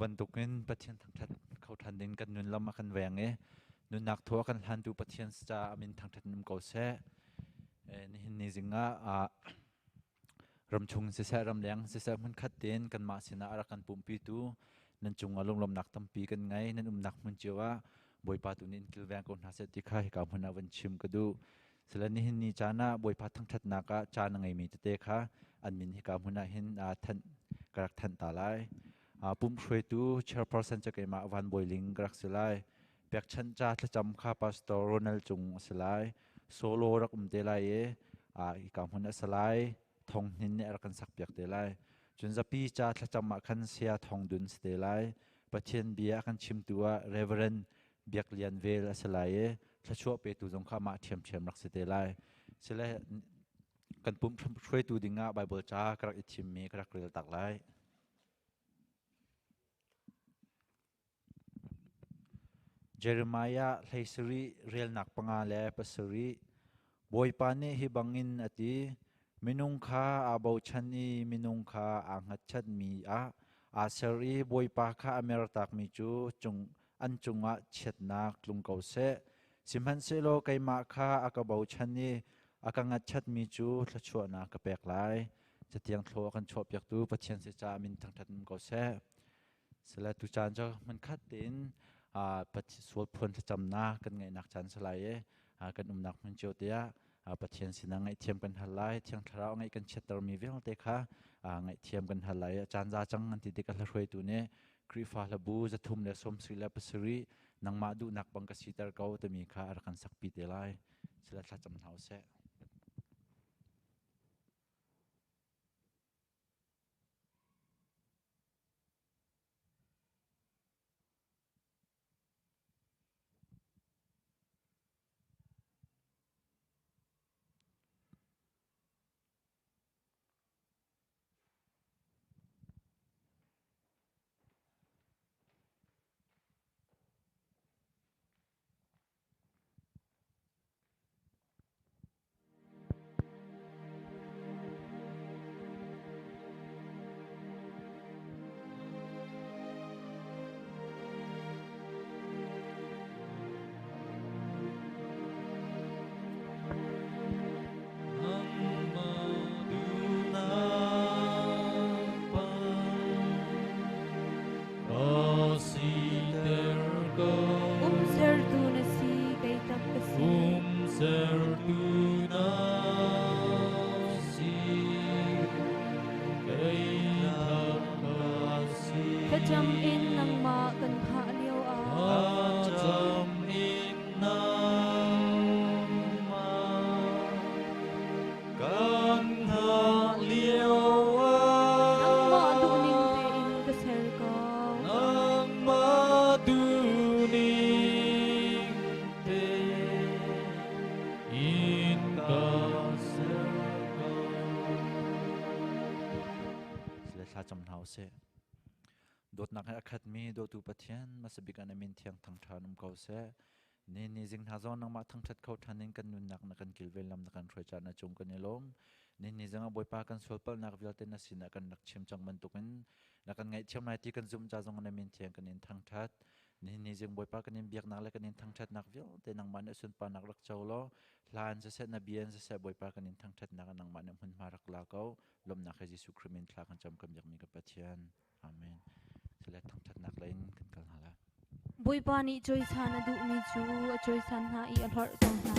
bantukin Pathian thangṭhat kho ṭhan ding kan nun lam a kan veng i nunnak thaw a kan hlantu Pathian caah a min thangṭhat in um ko seh. Nihin ni zing ah ramchung siseh ramleng siseh hmunkhat tein kanmah sinah a rak kan pumpitu nan cungah lunglawmhnak tampi kan ngei. Nan umnak hmun cio ah Bawipa tu nih in kilveng ko hna seh ti kha hika hmun ah van chim ka duh. Sile nihin ni caan ah Bawipa thangṭhatnak ah caan a ngeimi tete kha an min hika hmun ah hin thanh ka rak thanh ta lai. Pumh hruaitu chairperson cu keimah Van Bawi Ling ka rak si lai. Pekchanh ca thlacam kha Pastor Ronald Cung a si lai. Solo rak um te lai i hika hmun a si lai. Thong Hnin nih a rak kan sakpiak te lai. Cun zapi ca thlacam ah khan Saya Thong Dun si te lai. Pathian bia a kan chimtu ah Reverend Biak Lian Vel a si lai i thluachuah petu zong kha amah ṭhiamṭhiam rak si te lai. Sile kan pumh hruaitu dingah Baibal ca ka rak i thimmi ka rak rel tak lai. Jeremiah 17 relnak 5 le 7 Bawipa nih hi bangin a ti, minung kha aa bochan i minung kha aa hngatchanmi ah aa ser i Bawipa kha a mertakmi cu cung an cungah chiatnak tlung ko seh. Sihmanhsehlaw keimah kha a ka bochan i a ka ngatchatmi cu thluachuahnak ka pek lai. Catiang thlaw a kan chuahpiaktu Pathian si caah min thangṭhat um ko seh. Sile tucaan cu hmunkhat tein sual phuan thlacamnak kan ngeihnak caan si lai i kan umnak hmun cio te ah Pathian sinah ngaihthiam kan hal lai. Thiang Thlarau ngaih kan chiattermi vialte kha ngaihthiam kan hal lai. Caan za cang an ti tik ah hlahruaitu nih Khrihfa hlabu 377 nangmah duhnak bang ka siter ko timi kha a rak kan sakpi te lai. Sile thlacam hna usih. Umsertu na si, kei tak ka si. Umsertu na si, kei tak ka si. Thlacam in nangmah kan hngah lio ah. Thlacam in nangmah kan hngah lio ah. Nangmah duhning tein ka ser ko. Nangmah duhning tein ka ser ko. Sile thla cam hna usih. Dawtnak he a khatmi dawtu Pathian hmasabik ah na min thiang thangṭha um ko seh. Ni ni zing hna zong nangmah thangṭhat kho ṭhan in kan nunnak na kan kilven lam na kan hruai caah na cung kan i lawm. Ni ni zing ah Bawipa kan sualpalhnak vialte na sinah kan rak chim cang bantukin na kan ngaihthiam lai ti kan zumh ca zong na min thiang kan in thangṭhat. Nihin ni zing Bawipa kan in biaknak le kan in thangṭhatnak vialte nangmah nih sunparnak rak co law hlan siseh na bia in siseh Bawipa kan in thangṭhatnak ah nangmah nih hmunhma rak la ko. Lawmhnak he Jesuh Khrih min thla kan cam kan biakmi ka Pathian. Amen. Sile thangṭhatnak lei in kan kal hna lai. Bawipa nih cawisan a duhmi cu a cawisan hna i a hlorh ko hna.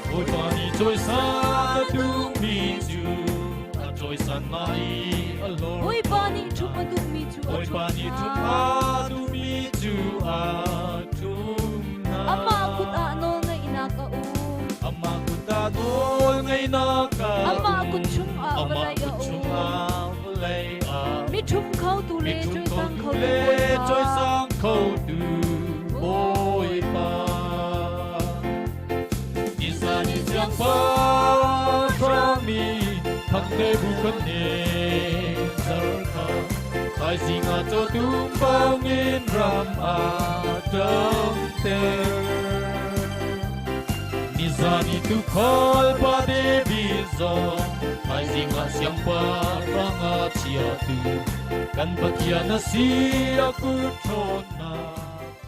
Bawipa nih cawisan a duhmi cu a cawisan hna i a hlorh Bawipa nih ṭhumh a duhmi cu a Bawipa ṭhumh nih ṭhumh hna. a duhmi cu a ṭhumh hna. Amah kut ah nawlngeihnak a um. Amah kut ah nawlngeihnak a um. Amah kut chungah Amah vawlei a kut um. chungah vawlei a um. Mi ṭhum khotu le Mi ṭhum cawisang khotu khotu le Bawipa. cawisang khotu Bawipa. Isa ni siang pa mi thang ne bu kan ne zar kha. Thaizing ah cawtum bangin ram a ṭamter. Nizan i tuukhal pa David zong thaizing ah siangpahrang a chiatu kan Pathian a si a kut ṭhawnnak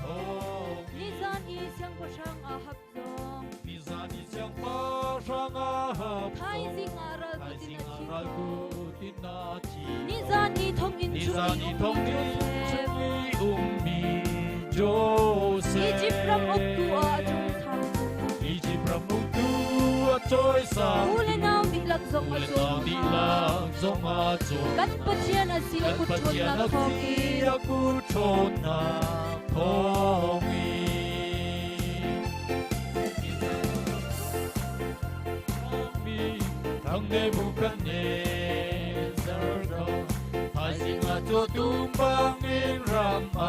thawngin. Nizan i siangpahrang Ahab zong Nizan i siangpahrang Ahab zong thaizing ah ral kut in thaizing a ah thi ral ko. kut in a thi ko. Nizan i thonginn chung Nizan i i ummi thonginn Josef chung i ummi Josef Izipt ram uktu ah a cawisangtu Izipt ram uktu a cawisangtu U le nau dihlak zong U a le cawm nau hna. dihlak zong a cawm Kan Pathian a si a Kan kut Pathian ṭhawnnak a si thawngin a kut ṭhawnnak thawngin. Thang Nebuchadnezzar zong thaizing ah cawtum bangin ram a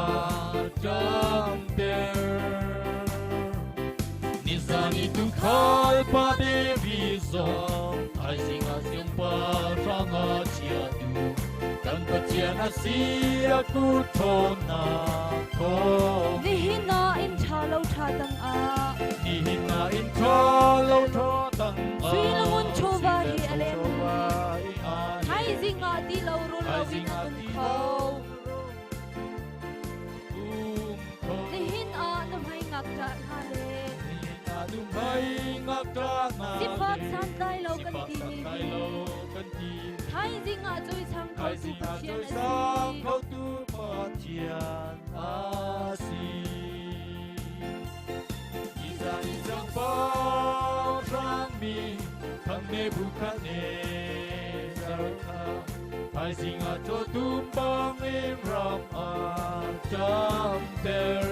ṭamter. Nizan i tuukhal pa David zong thaizing ah siangpahrang a chiatu kan Pathian a si a kut ṭhawnnak thawng. Nihin ah inn ṭha lo ṭha tang ah Nihin ah inn ṭha lo ṭha tang ah Sui le ngun chawva hi a leng. chawva hi a leng. Thaizing ah ti lo rawl lo in Thaizing an ah um ti kho. lo um kho. Nihin ah na hmai ngakṭah hna le Nihin ah nuhmei ngakṭah hna sifak le santlai lo kan sifak timi santlai hi lo kan ti. Thaizing ah cawisang khotu Thaizing ah Pathian a cawisang si. khotu Pathian a si. Nizan i siangpahrang mi Thang Nebuchadnezzar kha thaizing ah cawtum bangin ram a ṭamter.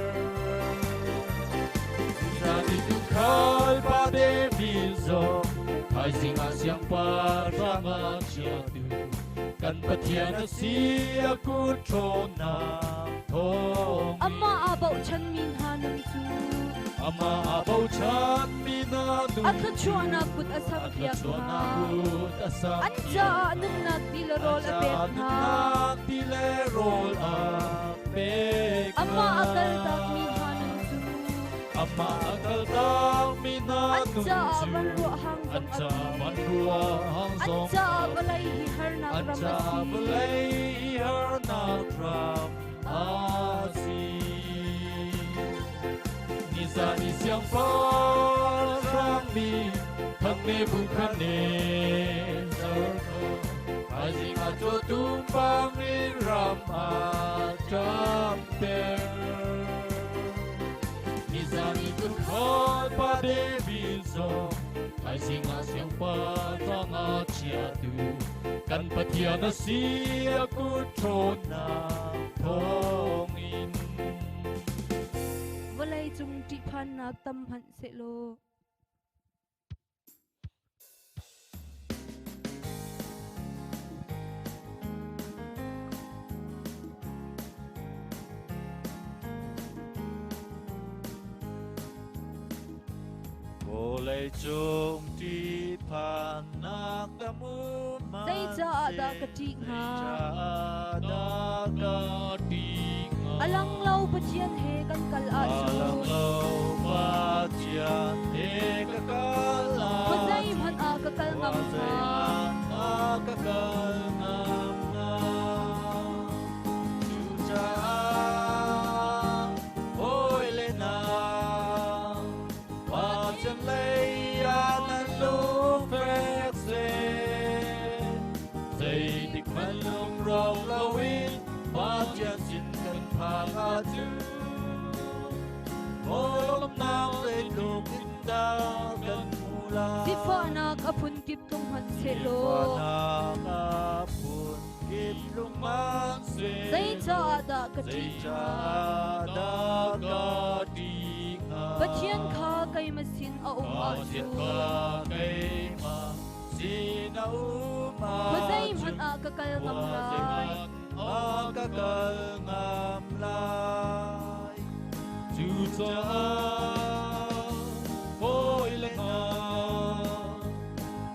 Nizan i tuukhal pa David zong thaizing ah siangpahrang a chiatu kan Pathian a si a kut ṭhawnnak thawngin. Amah aa bochanmi hna nun cu Amah aa bochanmi hna nun a thluachuahnak kut a a samhpiak hna. thluachuahnak kut a An samhpiak caah nunnak ti le rawl a pek An hna. nunnak ti le rawl a pek Amah a hna. kaltakmi hna nun cu Amah a kaltakmi hna an nun caah cu vanruah hang an zong a caah bi. vanruah hang An zong caah a vawlei hi harnak An ram a caah si. vawlei harnak ram a si. Nizan i siangpahrang mi Thang Nebuchadnezzar kha thaizing ah cawtum bangin ram a ṭamter. Nizan i tuukhal pa David zong thaizing ah siangpahrang a chiatu kan Pathian a si a kut ṭhawnnak thawngin. Vawlei cung ṭihphannak tam hmanh sehlaw Vawlei cung ṭihphannak tam um Zeicaah dah ka ṭih hnga? Zeicaah dah ka ṭih hnga? A lang lo Pathian he kan kal ahcun A lang lo Pathian he ka kal ahcun Khuazeihmanh ah ka kal ngam hnga. Khuazeihmanh ah ka kal ngam hnga. Cucaah hawile hna, Pathian lei ah nan lung fek seh. Zeitik hmanh lungrawk loin Pathian sin kan phak ahcun Lawmnak zeitluk in dah kan hmu lai. Sifahnak a phunkip tlung hmanh sehlaw Sifahnak a phunkip tlung hmanh seh. Zeicaah dah ka ṭih hnga? Zeicaah dah ka ṭih hnga? Pathian kha keimah sin a um Pathian ahcun kha keimah sin a um Khuazeihmanh ahcun ah ka kal ngam lai. Khuazeihmanh ah ka kal ngam lai. Cucaah hawile hna,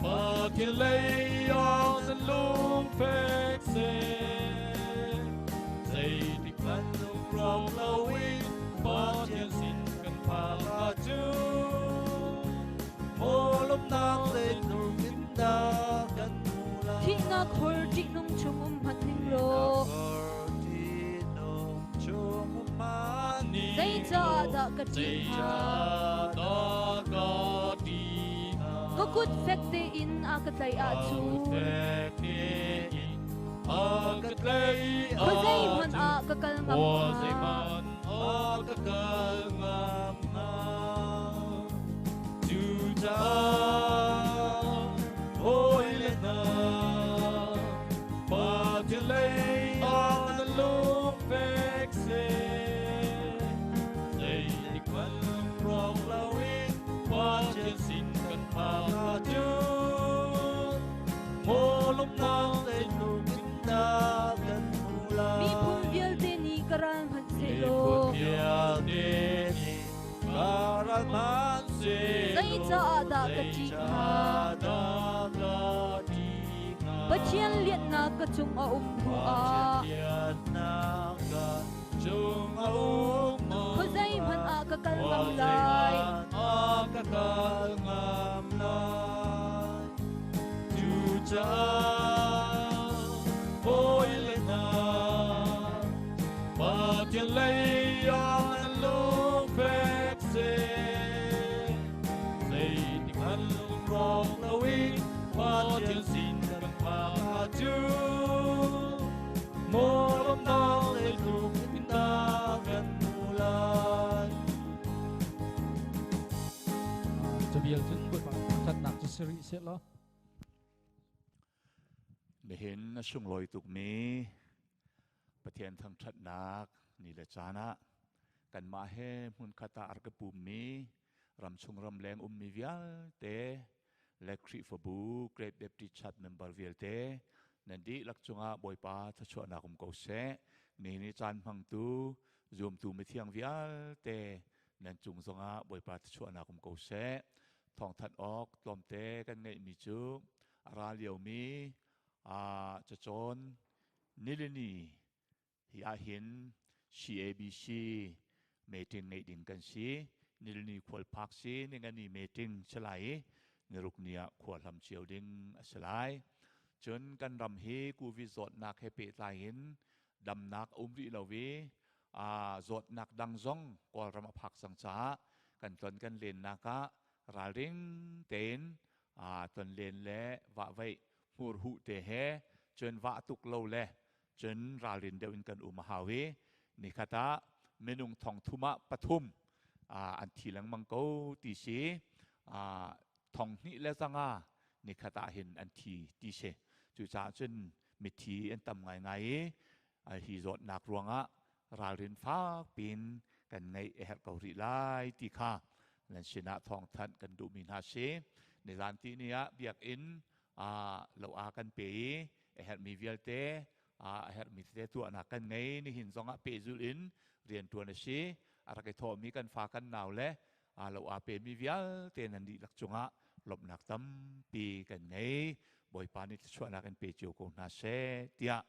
Pathian lei ah nan lung fek seh. Zeicah dah ka ṭih hnga? Ka kut fek tein a ka tlaih ahcun khuazei hmanh ah ka kal ngam hnga. Cucaah hawile hna, Pathian lei ah nan lung fek seh. Zeitik hmanh rawk loin Pathian sin kan phak ahcun, maw lawmhnak zeitluk in dah kan hmuh lai. Miphun vialte nih ka ral hmanh sehlaw, Miphun vialte nih Zeicaah dah ka ṭih hnga? Pathian lianhnak ka cung a um hnuah khuazei hmanh ah ka kal ngam lai. Cucaah hawile hna, Pathian lei ah nan lung fek seh. Zeitik an lungrawk loin Pathian sin kan phak ahcun, maw lawmhnak zeitluk in dah kan hmuh lai. Cabial cun Bawipa thangṭhatnak cu si rih seh law. Nihin a sunglawi tukmi Pathian thangṭhatnak ni le caan ah kanmah he hmunkhat ah a rak i pummi ramchung ramleng ummi vialte le Khrihfabu Great Baptist Church member vialte nan dihlak cungah Bawipa thluachuahnak um ko seh. Nihin i caan hmangtu zumtu mithiang vialte nan cung zongah Bawipa thluachuahnak um ko seh. Thawngthanh awk tlawmte kan ngeihmi cu a ra liomi cacawn nilini hi ahhin CABC meeting ngeih ding kan si. Nilini khualphak si ningani meeting si lai i niruk ni ah khua hlam cio ding a si lai. Cun kan ram hi COVID zawtnak he pehtlai in damnak a um rih lo i zawtnak dang zong Kawlram a phak cang caah kan ton kan lennak ah ralring tein ton len le vahveih hmurhuh te he cun vah tuk lo le cun ralrin deuh in kan um a hau i nikhat ah minung thong thum ah pathum an thi lengmang ko ti si, thong hnih le zanga nikhat ah hin an thi ti si. Cucaah cun mithi an tam ngaingai i hi zawtnak ruangah ralrin fak piin kan ngeih a herh ko rih lai ti kha nan sinah thawngthanh kan duhmi hna si. Nizan ti ni ah biakinn lo a kan pe i a herhmi vialte, a herhmi tete tuahnak kan ngei. Nihin zongah pehzulh in riantuan a si. A rak i thawhmi kan fa kan nau le lo aa pemi vialte nan dihlak cungah lawmhnak tampi kan ngei. Bawipa nih thluachuahnak in pe cio ko hna seh tiah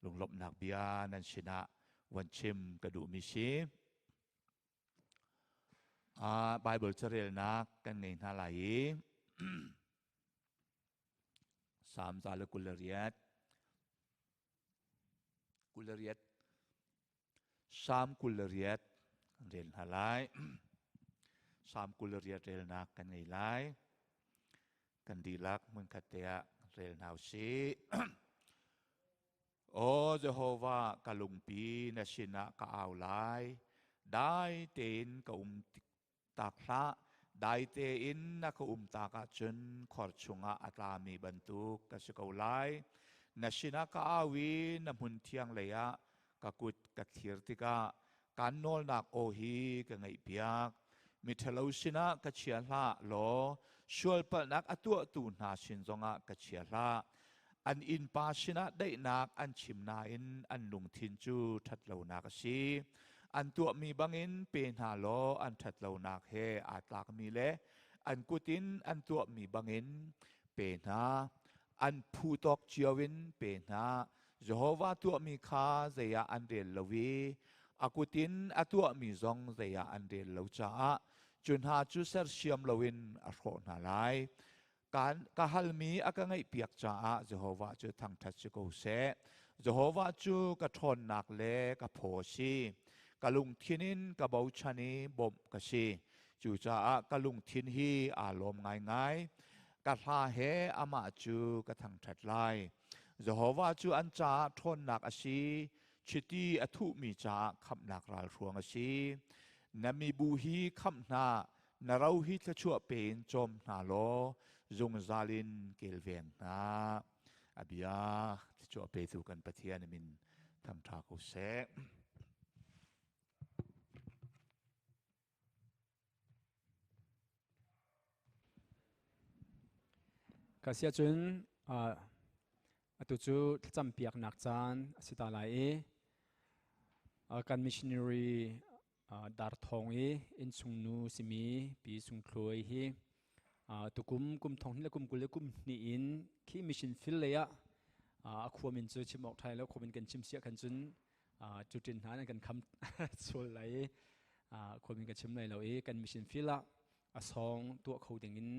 lunglawmhnak bia nan sinah van chim ka duhmi si. Bible carelnak kan ngei hna lai i Salm 128, 28, Salm 28 kan rel hna lai. Salm 28 relnak kan ngei lai. Kan dihlak hmunkhat te ah rel hna usih. Aw Jehovah, ka lungpi, na sinah ka au lai. Dai tein ka um tak hlah. Dai tein na ka um tak ahcun khor chungah a tlami bantuk ka si ko lai. Na sinah ka au i na hmun thiang lei ah ka kut ka thlir tikah kaan nawlnak aw hi ka ngaihpiak. Miṭhalo sinah ka chia hlah law sualpalhnak a tuahtu hna sin zongah ka chia hlah. An innpa sinah daihnak an chim nain an lungthin cu ṭhatlonak a si. An tuahmi bangin pe hna law an ṭhatlonak he aa tlakmi le an kut in an tuahmi bangin pe hna. An phu tawk cio in pe hna. Jehovah tuahmi kha zei ah an rel lo i a kut in a tuahmi zong zei ah an rel lo caah cu hna cu sersiam loin a hrawh hna lai. Ka halmi a ka ngaihpiak caah Jehovah cu thangṭhat si ko seh. Jehovah cu ka ṭhawnnak le ka phaw a si. Ka lungthin in ka bochan i bawmh ka si. Cucaah ka lungthin hi aa lawm ngaingai. Ka hla he amah cu ka thangṭhat lai. Jehovah cu an caah ṭhawnnak a si, chiti a thuhmi caah khamhnak ralhruang a si. Na mibu hi khamh hna, na ro hi thluachuah pe in cawm hna law zungzal in kilveng hna. A bia thluachuah petu kan Pathian min thangṭha ko seh. Ka sia cun atu cu thlacam piaknak caan a si ta lai i kan missionary Darthawng i innchungnu simi Pi Sung Thluai hi tukum kum thong hnih le kum 20 le kum hnih in khi mission field lei ah a khua min cu chim awk ṭhai lo, khua min kan chim siah khan cun cutin hna nan kan kham sual lai i khua min ka chim lai lo i kan mission field ah a sawng tuah kho ding in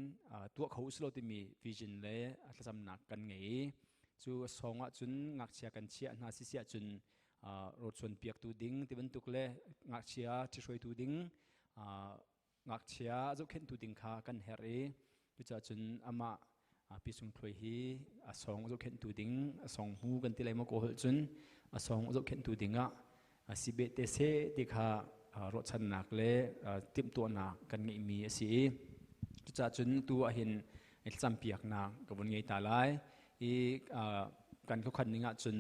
tuah kho usilo timi vision le thlacamnak kan ngei i cu a sawng ah cun ngakchia kan chiah hna si siah cun rawlchuan piaktu ding ti bantuk le ngakchia ṭhihruaitu ding, ngakchia zohkhenhtu ding kha kan herh i cucaah cun amah Pi Sung Thluai hi a sawng zohkhenhtu ding, a sawng hmu kan ti lai maw kaw holh cun, a sawng zohkhenhtu ding ah si beh te seh ti kha ruahchannak le timhtuahnak kan ngeihmi a si i cucaah cun tu ah hin thlacampiaknak ka vun ngei ta lai i kan khuakhan ning ah cun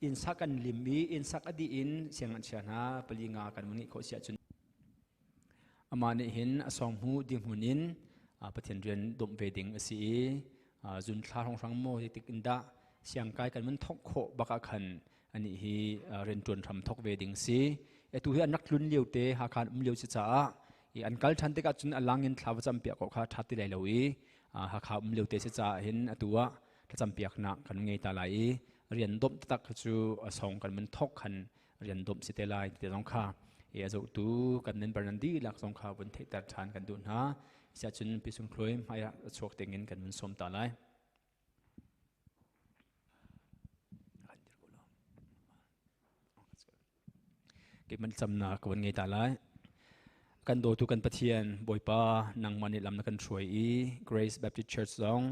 inn sak kan lim i inn sak a dih in siangngakchia hna pali nga kan vun ngeih khawh si ahcun amah nih hin a sawng hmu dirhmun in Pathian rian domh ve ding a si i zun thla hrawnghrang maw tik in dah siangkai kan vun thawk khawh bak ah khan anih hi rianṭuan hram thawk ve ding si. Atu hi an rak tlun lio te Hakha um lio si caah i an kal ṭhan tikah cun a lang in thla va cam piak kho kha ṭha ti lai lo i Hakha um lio te si caah hin atu ah thlacampiaknak kan ngei ta lai i rian domh taktak cu a song kan mun thok khan rian domh si te lai ti zong kha i a zohtu kan member nan dihlak zong kha vun theihter ṭhan kan duh hna. Siah cun Pi Sung Thluai hmai ah chuak ding in kan vun sawm ta lai. Keimah camnak ka van ngei ta lai. Kan dawtu kan Pathian Bawipa, nangmah nih lam na kan hruai i Grace Baptist Church zong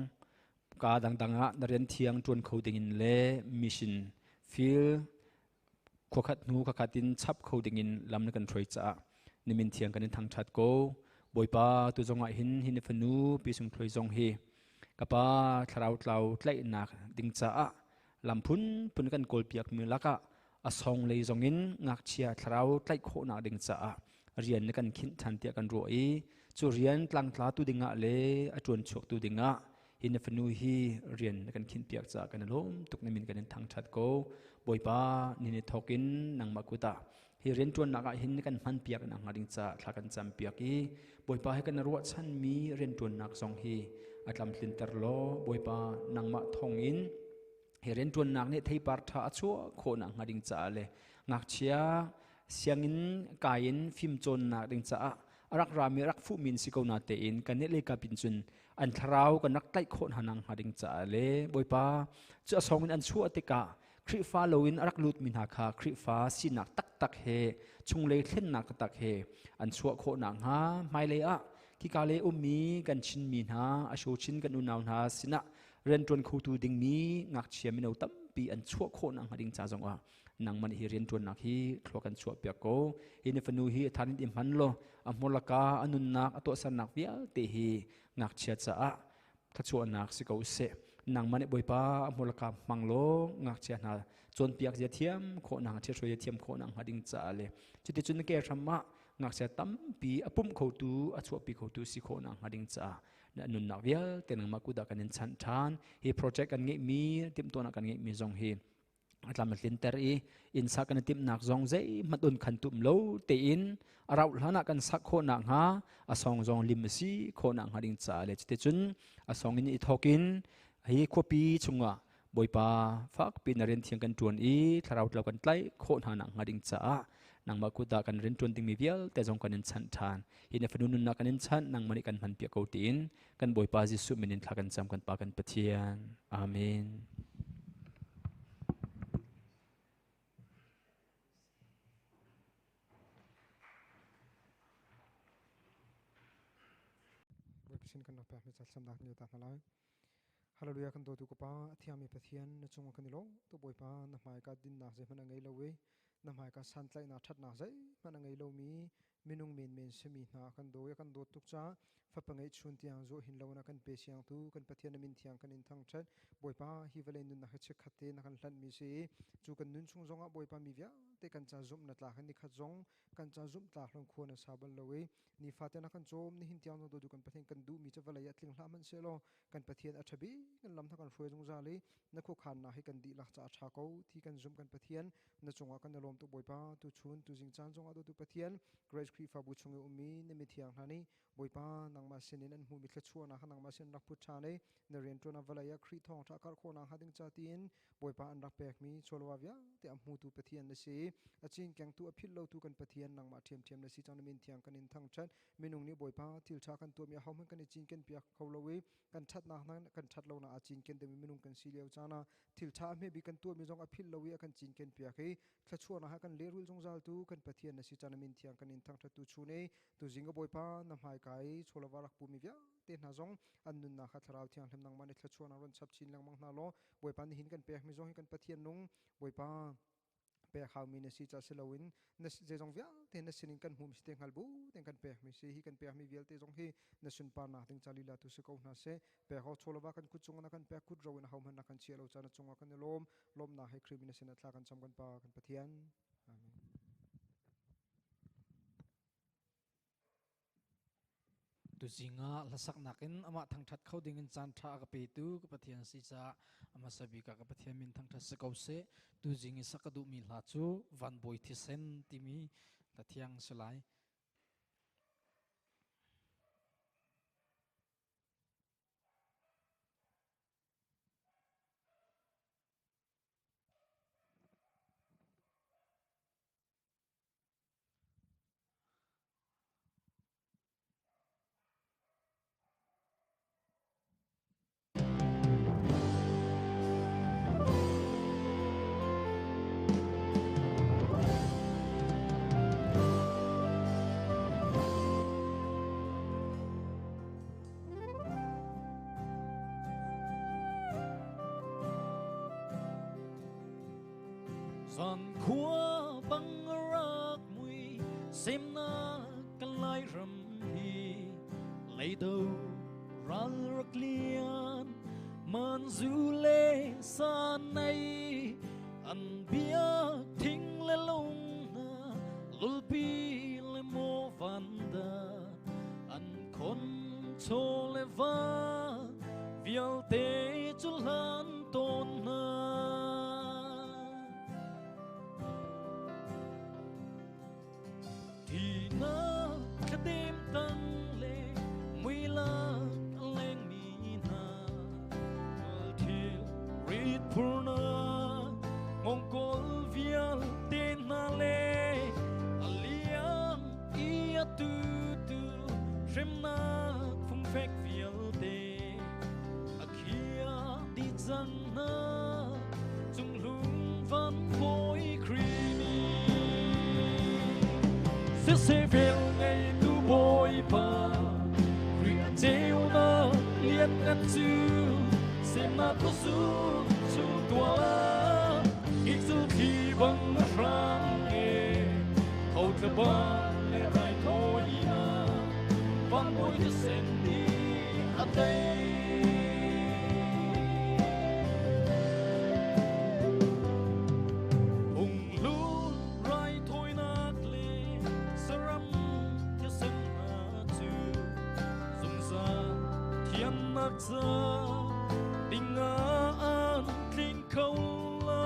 ka dangdang ah na rian thiang ṭuan kho dingin le mission field khuakhat hnu khuakhat in chap kho dingin lam na kan hruai caah nimin thiang kan in thangṭhat ko. Bawipa, tu zongah hin hi na fanu Pi Sung Thluai zong hi ka pa thlarau tlau tlaihnak ding caah lam phunphun kan kawlpiakmi lakah a song lei zongin ngakchia thlarau tlaih khawhnak ding caah rian na kan khinh ṭhan tiah kan ruah i cu rian tlangtla tu dingah le a ṭuan chuak tu dingah hi na fanu hi rian na kan khinh piak caah kan i lawm tuk. Na min kan in thangṭhat ko. Bawipa, ni ni thawk in nangmah kut ah hi rianṭuannak ah hin kan hman piak nak hnga ding caah thla kan cam piak i Bawipa hi kan ruahchanmi rianṭuannak zong hi a tlamtlinter law Bawipa, nangmah thawng in hi rianṭuannak nih theipar ṭha a chuah khawhnak hnga ding caah le ngakchia sianginn kai in fimcawnnak ding caah a rak rami rak fuhmi si ko na tein kan nih leikap in cun an thlarau kan rak tlaih khawh hna nak hnga ding caah le Bawipa, cu a song in an chuah tikah Khrihfa loin a rak lutmi hna kha Khrihfa sinak taktak he, chunglei thlennak taktak he an chuah khawh nakhnga, hmailei ah khika le ummi kan Chinmi hna, Asho Chin kan unau hna sinah rianṭuan khotu dingmi ngakchia mino tampi an chuah khawh nakhnga ding ca zongah nangmah nih hi rianṭuannak hi thlua kan chuah piak ko. Hi na fanu hi a than in i hman law a hmurlaka a nunnak a tuahsernak vialte hi ngakchia caah thluachuahnak si ko seh. Nangmah nih Bawipa a hmurlaka hmang law ngakchia hna cawnpiak zia thiam khawhnak, ṭhiathruai thiam khawhnak hnga ding caah le cuticun ke hram ah ngakchia tampi a pumh khotu, a chuahpi khotu si khawhnak hnga ding caah na nunnak vialte nangmah kut ah kan in chanh ṭhan. Hi project kan ngeihmi, timhtuahnak kan ngeihmi zong hi a tlam a tlinter i inn sak kan i timhnak zong zeihmanh un khan tum lo tein a rauh hlan ah kan sak khawh nakhnga, a song zong lim a si khawh nakhnga ding caah le cuticun a song in i thawk in hi khuapi chungah Bawipa fakpi na rian thiang kan ṭuan i thlarau tlau kan tlaih khawh hna nakhnga ding caah nangmah kut ah kan rian ṭuan dingmi vialte zong kan in chanh ṭhan. Hi na fanu nunnak kan in chanh, nangmah nih kan hman piak ko tiin kan Bawipa Jesuh min in thla kan cam, kan Pa kan Pathian. Amen. Pathian kan rak pekmi ca thlacamnak kan ta hna lai. Hallelujah kan dawtu ka Pa, a thiangmi Pathian na cung ah kan i lawm tu Bawipa na hmaika dinnak zeihmanh a ngei lo i na hmaika santlaihnak ṭhatnak zeihmanh a ngei lomi minung menmen simi hna kan daw i kan dawt tuk caah fapa ngeihchun tiang zuah hin lo na kan pe siangtu kan Pathian na min thiang kan in thangṭhat. Bawipa hi vawlei nunnak hi chikkhat te na kan hlanhmi si i cu kan nun chung zongah Bawipa mi vialte kan ca zumh na tlak hi nikhat zong kan ca zumh tlak hlong khua na sa bal lo i nifate na kan cawm nihin tiang zong dawtu kan Pathian kan duhmi cu vawlei ah tling hlah hmanh sehlaw kan Pathian a ṭha bik kan lam hna kan hruai zungzal i na khuakhannak hi kan dihlak caah a ṭha ko ti kan zumh kan Pathian na cungah kan i lawm tuk Bawipa tuchun tuzing caan zongah dawtu Pathian Grace Khrihfabu chung i ummi na mithiang hna nih Bawipa nangmah sinin an hmuhmi thluachuahnak kha nangmah sin rak put ṭhan i na rianṭuan ah vawlei ah Khrih thawngṭha karh khawhnak hnga ding ca tiin Bawipa an rak pekmi chawlwa vialte a hmutu Pathian na si a cinkengtu a philh lotu kan Pathian nangmah ṭhiamṭhiam na si cang na min thiang kan in thangṭhat minung nih Bawipa thil ṭha kan tuahmi ahohmanh kan i cinken piak kho lo i kan ṭhatnak hna kan ṭhat lonak aa cinken deuhmi minung kan si lio caan ah thil ṭha a hme bik kan tuahmi zong a philh lo i a kan cinken piak i thluachuahnak ah kan lehrul zungzaltu kan Pathian na si caan na min thiang kan in thangṭhat tu chun i tuzing ka Bawipa na hmaika i chawlava rak pumi vialte hna zong an nunnak kha Thlarau Thianghlim nangmah nih thluachuahnak run chap chin lengmang hna law Bawipa nihin kan pekmi zong hi kan Pathian nung Bawipa pek haumi na si ca si loin na zeizong vialte na sinin kan hmuhmi si te hngal bu ten kan pekmi si hi kan pekmi vialte zong hi na sunparnak ding ca lila tu si ko hna seh pek ho chawlava kan kut cungah na kan pek kut ro in ho hmanh na kan chia lo ca na cungah kan i lawm lawmnak he Khrih min na sin ah thla kan cam kan Pa kan Pathian Amen. Tuzing ah hlasaknak in amah thangṭhat kho ding in caan ṭha a ka petu ka Pathian si caah a hmasa bik ah ka Pathian min thangṭhat si ko seh. Tuzing i sak ka duhmi hla cu Van Bawi Thisen timi hla thiang si lai. Zan khua bang rak mui semnak kan lai ram hi leido ral rak lian man zu le sa nei an bia thing le lung na lulpi le mo van da an khon cho le va vialte cu hlan tawn hna Thihnak thladem tang le muilak a lengmi hna thil rit phurnak ngongkawl vialte hna le a liam i atu tu hremnak fungfek vialte a khia dih cang hna cunghlung van bawi Khrih nih siseh vel ngeitu Bawipa Khrih a ceunak lianngan cu semnak khuazung chung tuah ikzu thli bang a hrang e tho thla bang le raithawinak van bawi thisen nih a tei. Phunghlun raithawinak le saram thisen hna cu zungzal thiannak ca dingah an tling kho lo.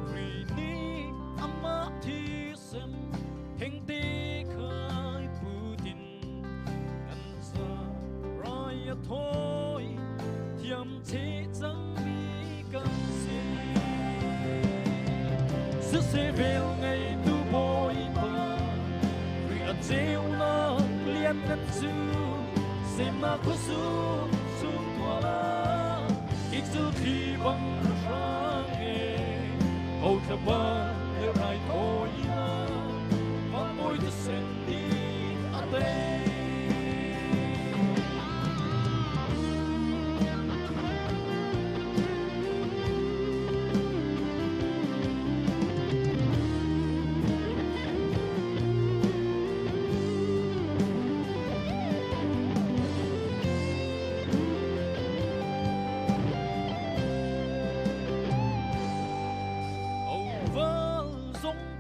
Khrih nih amah thisen thengte khai putin kan ca rai a thawi thiam cheh cangmi kan si. Siseh vel ngeitu Bawipa Khrih a ceunak lianngan cu semnak khuazung chung tual ah ikzu thli bang a hrang e ko thla bang le raithawinak van bawi thisen nih a tei.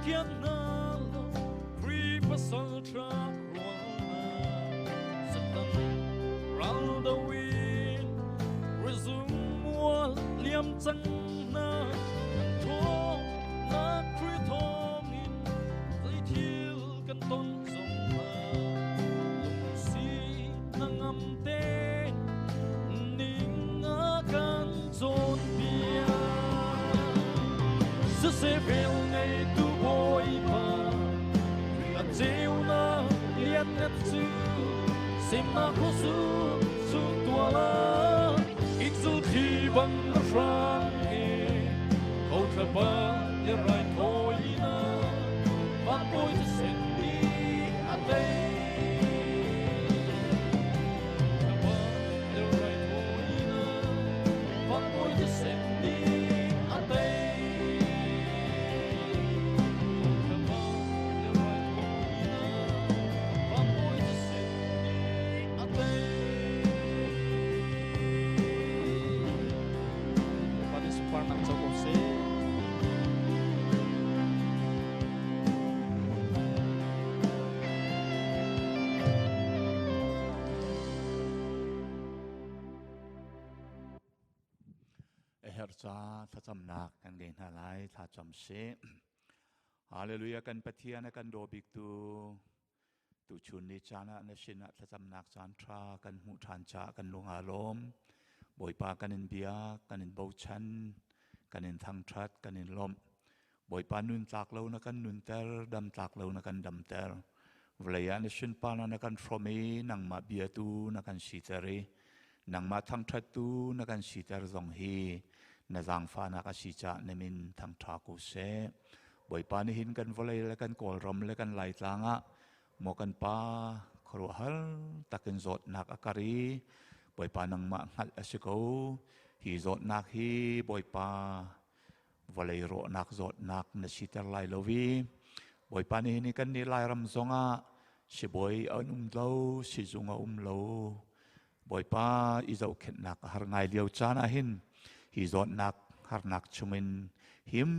kian hna lo Khrih pasal ṭha rual hna Satan ral do in rizung mual liam cang hna kan ṭhawnnak Khrih thawngin zei thil kan ton zong ah lungsi hnangam te ning a kan cawnpiak. Siseh vel ngeitu Bawipa a ceunak lianngan cu semnak khuasu chung tual ah ikzul thli bang a hrang e ko thlapa i raithawinak van bawi thisen nih a tei. Thlapa i raithawinak van bawi thisen nih a tei. Thlapa i raithawinak van bawi thisen nih a tei. Bawipa nih sunparnak co ko seh. A herh ca thlacamnak kan ngei hna lai thlacam sih. Hallelujah kan Pathian a kan daw biktu Tuchun ni caan ah na sinah thlacamnak caan ṭha kan hmuh ṭhan caah kan lung aa lawm. Bawipa kan in biak, kan in bochan, kan in thangṭhat, kan in lawmh. Bawipa nun tlak lo na kan nunter, dam tlak lo na kan damter. Vawlei ah na sunparnak na kan hrawm i nangmah biatu na kan siter i nangmah thangṭhattu na kan siter zong hi na zaangfahnak a si caah na min thangṭha ko seh. Bawipa nihin kan vawlei le kan Kawlram le kan Laitlang ah maw kan pa khuaruahhar takin zawtnak a kar i Bawipa nangmah hngalh a si ko. Hi zawtnak hi Bawipa vawlei rawhnak zawtnak na siter lai lo i Bawipa nihin hi kan nih Lairam zongah sibawi an um lo, sizung a um lo. Bawipa i zohkhenhnak a har ngai lio caan ah hin hi zawtnak harnak chungin him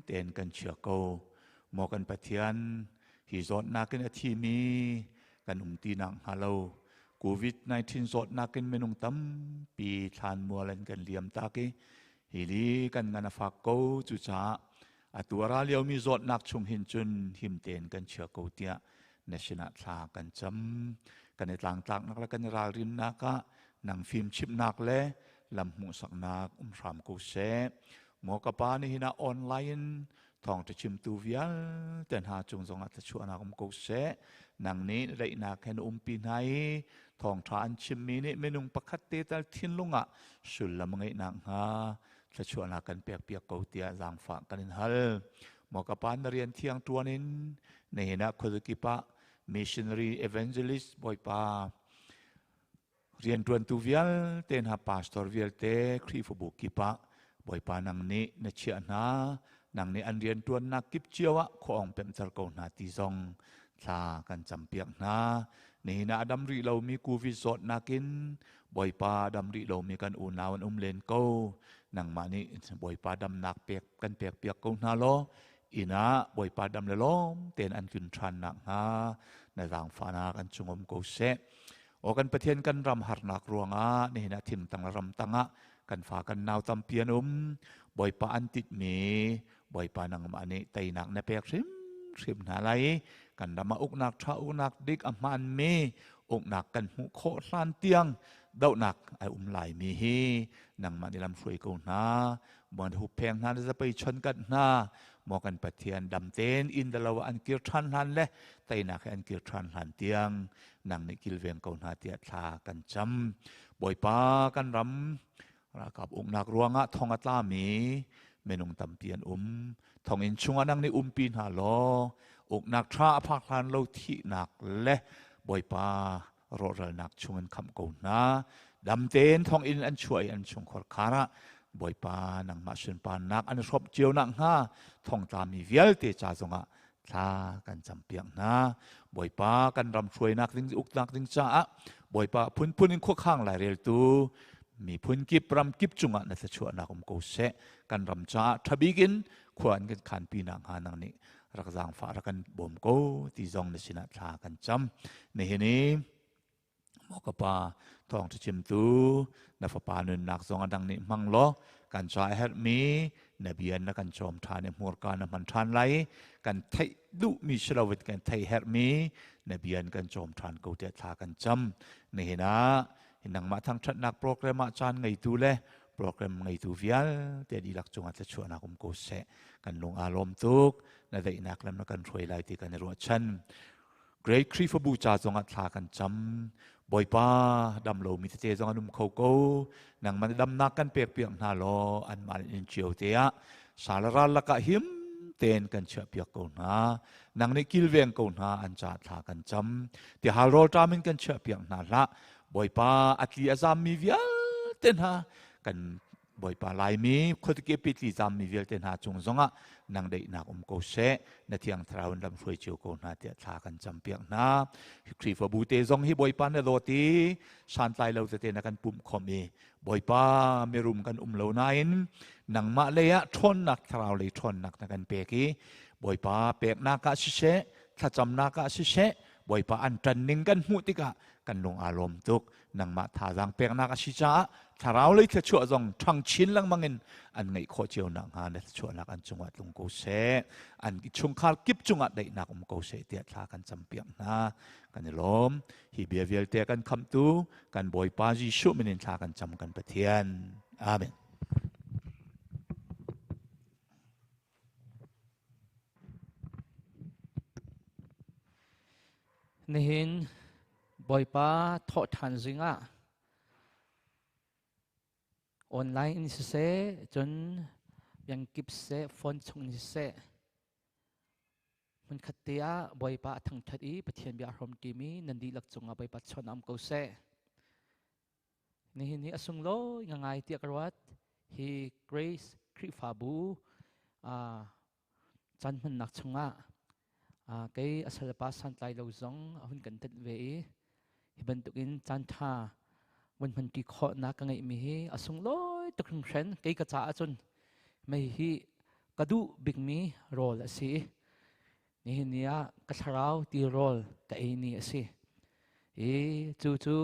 tein kan chia ko. Maw kan Pathian, hi zawtnak in a thimi kan um ti nak hnga lo. COVID-19 zawtnak in minung tampi thlanmual an kan liam tak i hi li kan ngan a fak ko cucaah atu a ra liomi zawtnak chung hin cun him tein kan chia ko tiah na sinah thla kan cam kan i tlangtlaknak le kan i ralrinnak ah nang fim chimhnak le lam hmuhsaknak um hram ko seh maw ka pa nihin ah online thawngṭha chimtu vialte hna cung zongah thluachuahnak um ko seh nang nih daihnak he na umpi hna i thawngṭha an chimmi nih minung pakhat te tal thinlung ah sullam a ngeih nakhnga thluachuahnak kan pekpiak ko tiah zaangfah kan in hal. Maw ka pa na rian thiang ṭuan in nihin ah khuazakip ah missionary evangelist Bawipa rianṭuantu vialte hna pastor vialte Khrihfabu kip ah Bawipa nang nih na chiah hna nang nih an rianṭuannak kip cio ah khuaawng pemhter ko hna ti zong thla kan campiak hna nihin ah a dam rih lomi covid zawtnak in Bawipa dam rih lomi kan unau an um len ko nangmah nih Bawipa damnak pek kan pek piak ko hna law inn ah Bawipa dam le lawm tein an tlun ṭhan nakhnga na zaangfahnak an cung um ko seh Aw kan Pathian kan ram harnak ruangah nihin ah thimtang le ramtang ah kan fa kan nau tampi an um Bawipa an titmi Bawipa nangmah nih teinak na pek hrimhrim hna lai kan ram ah uknak ṭha uknak dik a hmaanmi uknak kan hmuh khawh hlan tiang dohnak ai um laimi hi nangmah nih lam hruai ko hna muan huppheng hna na zapei chon kat hna maw kan Pathian dam tein inn dalo ah an kir ṭhan hlan le teinak he an kir ṭhan hlan tiang nang nih kilveng ko hna tiah thla kan cam Bawipa kan ram ralkap uknak ruangah thong a tlami minung tampi an um thonginn chungah nang nih umpi hna law uknak ṭha a phak hlan lo thihnak le Bawipa rawhralnak chungin khamh ko hna dam tein thonginn an chuah i an chungkhar khar ah Bawipa nangmah sunparnak an hrawmh cio nakhnga thongtlami vialte ca zongah thla kan campiak hna Bawipa kan ram hruainak ding uknak ding caah Bawipa phunphun in khuakhang laireltu miphun kip ram kip cungah na thluachuahnak um ko seh kan ram caah ṭhabik in khua an kan khanpi nakhnga nang nih Rak zaangfah rak kan bawm ko ti zong na sinah thla kan cam. Nihin i maw ka pa thawngṭha chimtu na fapa nunnak zong a dang nih hmang law kan ca a herhmi na bia na kan cawm ṭhan i hmurka na hman ṭhan lai kan theih duhmi si lo in kan theih herhmi na bia kan cawm ṭhan ko tiah thla kan cam. Nihin ah nangmah thangṭhatnak program ah caan ngeitu le program ngeitu vialte dihlak cungah thluachuahnak um ko seh. Kan lung aa lawm tuk. Na daihnak lam na kan hruai lai ti kan i ruahchan. Great Khrihfabu ca zongah thla kan cam. Bawipa dam lomi tete zong an um kho ko. Nangmah damnak kan pek piak hna law anmah inn cio te ah salaral lakah him tein kan chiah piak ko hna. Nang nih kilveng ko hna an ca thla kan cam. Ti hal rawl ṭam in kan chiah piak hna hlah. Bawipa a tli a zammi vialte hna kan Bawipa Laimi khuatikip i tli zammi vialte hna cung zongah nang daihnak um ko seh, na thiang thlarau in lamhruai cio ko hna tiah thla kan campiak hna. Khrihfabu te zong hi Bawipa na dawt i santlai lo tete na kan pumh khom i Bawipa mirum kan um lo nain nangmah lei ah ṭhawnnak thlarau lei ṭhawnnak na kan pek i Bawipa peknak ah siseh, thlacamnak ah siseh, Bawipa an ṭan ning kan hmuh tikah kan lung aa lawm tuk. Nangmah thazaang peknak a si caah thlarau lei thluachuah zong ṭhang chin lengmang in an ngeih khawh cio nakhnga na thluachuahnak an cungah tlung ko seh. An chungkhar kip cungah daihnak um ko seh tiah thla kan campiak hna. Kan i lawm. Hi bia vialte kan khamhtu kan Bawipa Jesuh min in thla kan cam kan Pathian. Amen. Nihin Bawipa thawhṭhan zingah online in siseh, cun biangkip siseh, phone chung in siseh, hmunkhat te ah Bawipa a thangṭhat i Pathian bia a hrawm ṭimi nan dihlak cungah Bawipa chawn um ko seh. Nihin hi a sunglawi ngangai tiah ka ruat. Hi Grace Khrihfabu caan hmannak chungah kei a salpa santlai lo zong a hun kan tenh ve i hi bantukin caan ṭha vun hmanṭi khawhnak ka ngeihmi hi a sunglawi tuk hringhran. Kei ka caah cun mei hi ka duh bikmi rawl a si. Nihin ni ah ka thlarau ti rawl ka ei ni a si. I cu cu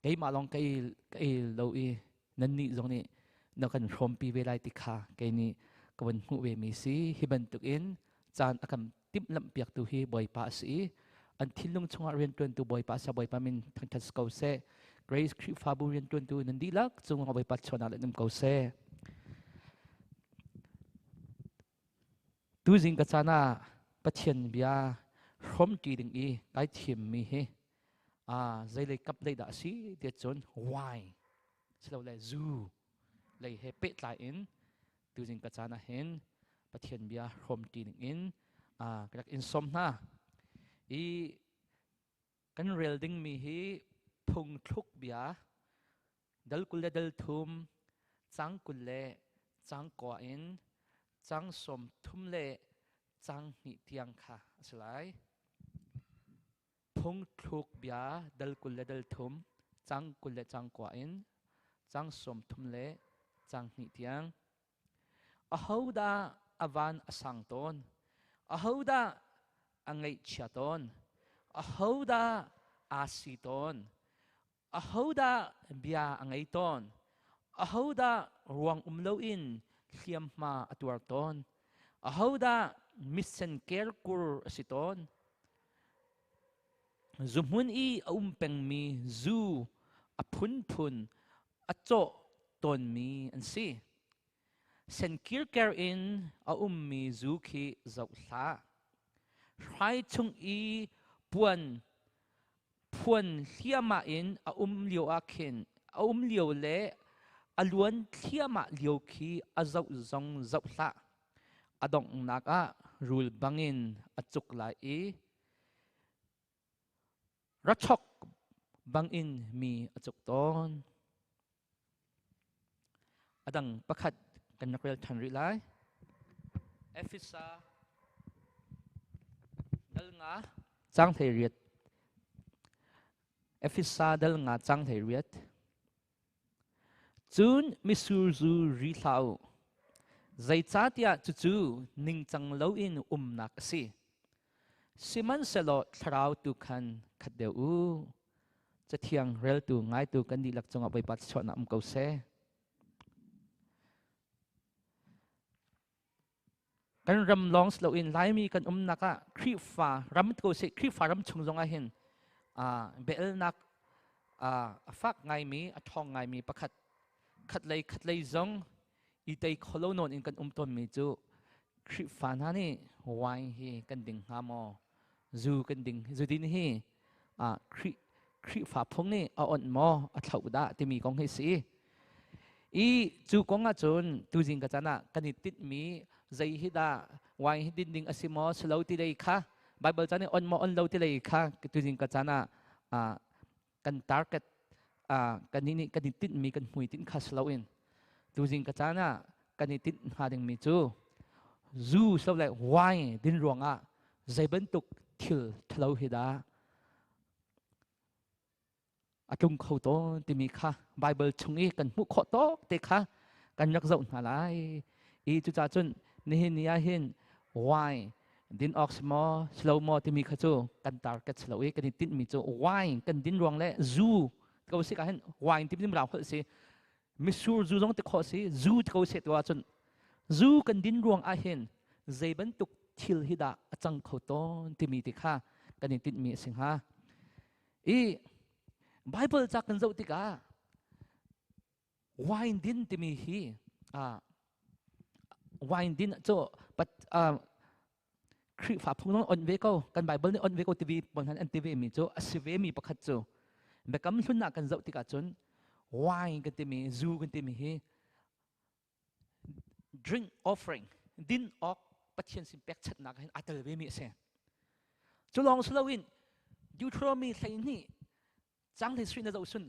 keimah lawng ka ei lo i nannih zong nih na kan hrawmpi ve lai ti kha kei nih ka vun hmuh ve mi si. Hi bantukin caan a kan timhlamh piaktu hi Bawipa a si i an thinlung chungah rianṭuantu Bawipa sa Bawipa min thangṭhat si ko seh. Grace Khrihfabu rianṭuantu nan dihlak cungah Bawipa chuanak le um ko seh. Tuzing ka caan ah Pathian bia hrawmṭi ding i kai thimmi hi zeilei kap lei dah a si tiah cun wine silole zu lei he pehtlai in tuzing ka caan ah hin Pathian bia hrawmṭi ding in ka rak in sawm hna. I kan rel dingmi hi phungthluk bia dal 23 cang 20 le cang 9 in cang 32 tiang kha a si lai. Phungthluk bia dal 23 cang 20 le cang 9 in cang 32 tiang. Ahodah a van a sang tawn? Ahodah a ngaihchia tawn? Ahodah aa si tawn? Ahodah bia a ngei tawn? Ahodah ruang um loin hliamhma a tuar tawn? Ahodah mitsen kerkur a si tawn? Zuhmun i a um pengmi zu a phunphun a cawh tawnmi an si. Senkirker in a ummi zu khi zoh hlah. Hrai chung i puan phuan hliahmah in a um lio ah khin a um lio le a luan thliahmah lio khi a zoh zong zoh hlah. A donghnak ah rul bangin a cuk lai i rachok bangin mi a cuk tawn. A dang pakhat kan rak rel ṭhan rih lai. Efesa dal nga cang 18. Efesa dal nga cang 18. Cun mitsur zu ri hlah u. Zeicahtiah cucu ningcang loin umnak a si. Sihmanhsehlaw thlarau tu khan khat deuh u. Cathiang reltu ngaitu kan dihlak cungah Bawipa thluachuahnak um ko seh. Kan ram lawng si loin Laimi kan umnak ah Khrihfa ram ko seh Khrihfa ram chung zong ah hin biaelnak a fak ngaimi a ṭhawng ngaimi pakhat khatlei khatlei zong i tei kholo nawn in kan um tawnmi cu Khrihfa hna nih wine hi kan ding hnga maw zu kan ding zu din hi Khrih Khrihfa phung nih a onh maw a thlauh dah timi kong hi si i cu kong ahcun tuzing ka caan ah kan i tinhmi zei hi dah wine hi din ding a si maw si lo ti lei kha Bible caan nih on maw on lo ti lei kha tuzing ka caan ah kan target kan nih kan i tinhmi kan hmuitinh kha si loin tuzing ka caan ah kan i tinh hnga dingmi cu zu so le wine din ruangah zei bantuk thil ṭhalo hi dah a tlung kho tawn timi kha Bible chung i kan hmuh khawh tawk te kha kan rak zoh hna lai i cucaah cun nihin ni ah hin wine din awk si maw si lo maw timi kha cu kan target si lo i kan i tinhmi cu wine kan din ruang le zu ko si ka hin wine timi rau holh si misur zu zong ti khawh si zu ti ko se tu ahcun zu kan din ruang ah hin zei bantuk thil hi dah a cang kho tawn timi ti kha kan i tinhmi a si hnga i Bible ca kan zoh tikah wine din timi hi wine din cu pat Khrihfa phung zong on ve ko kan Bible nih on ve ko tivi pawl hna an ti ve mi cu a si ve mi pakhat cu biakam hlun ah kan zoh tikah cun wine kan timi zu kan timi hi drink offering din awk Pathian sin pekchanhnak hin aa tel ve mi a si cu lawng si loin Deuteronomy 12 cang hlei sui na zoh sun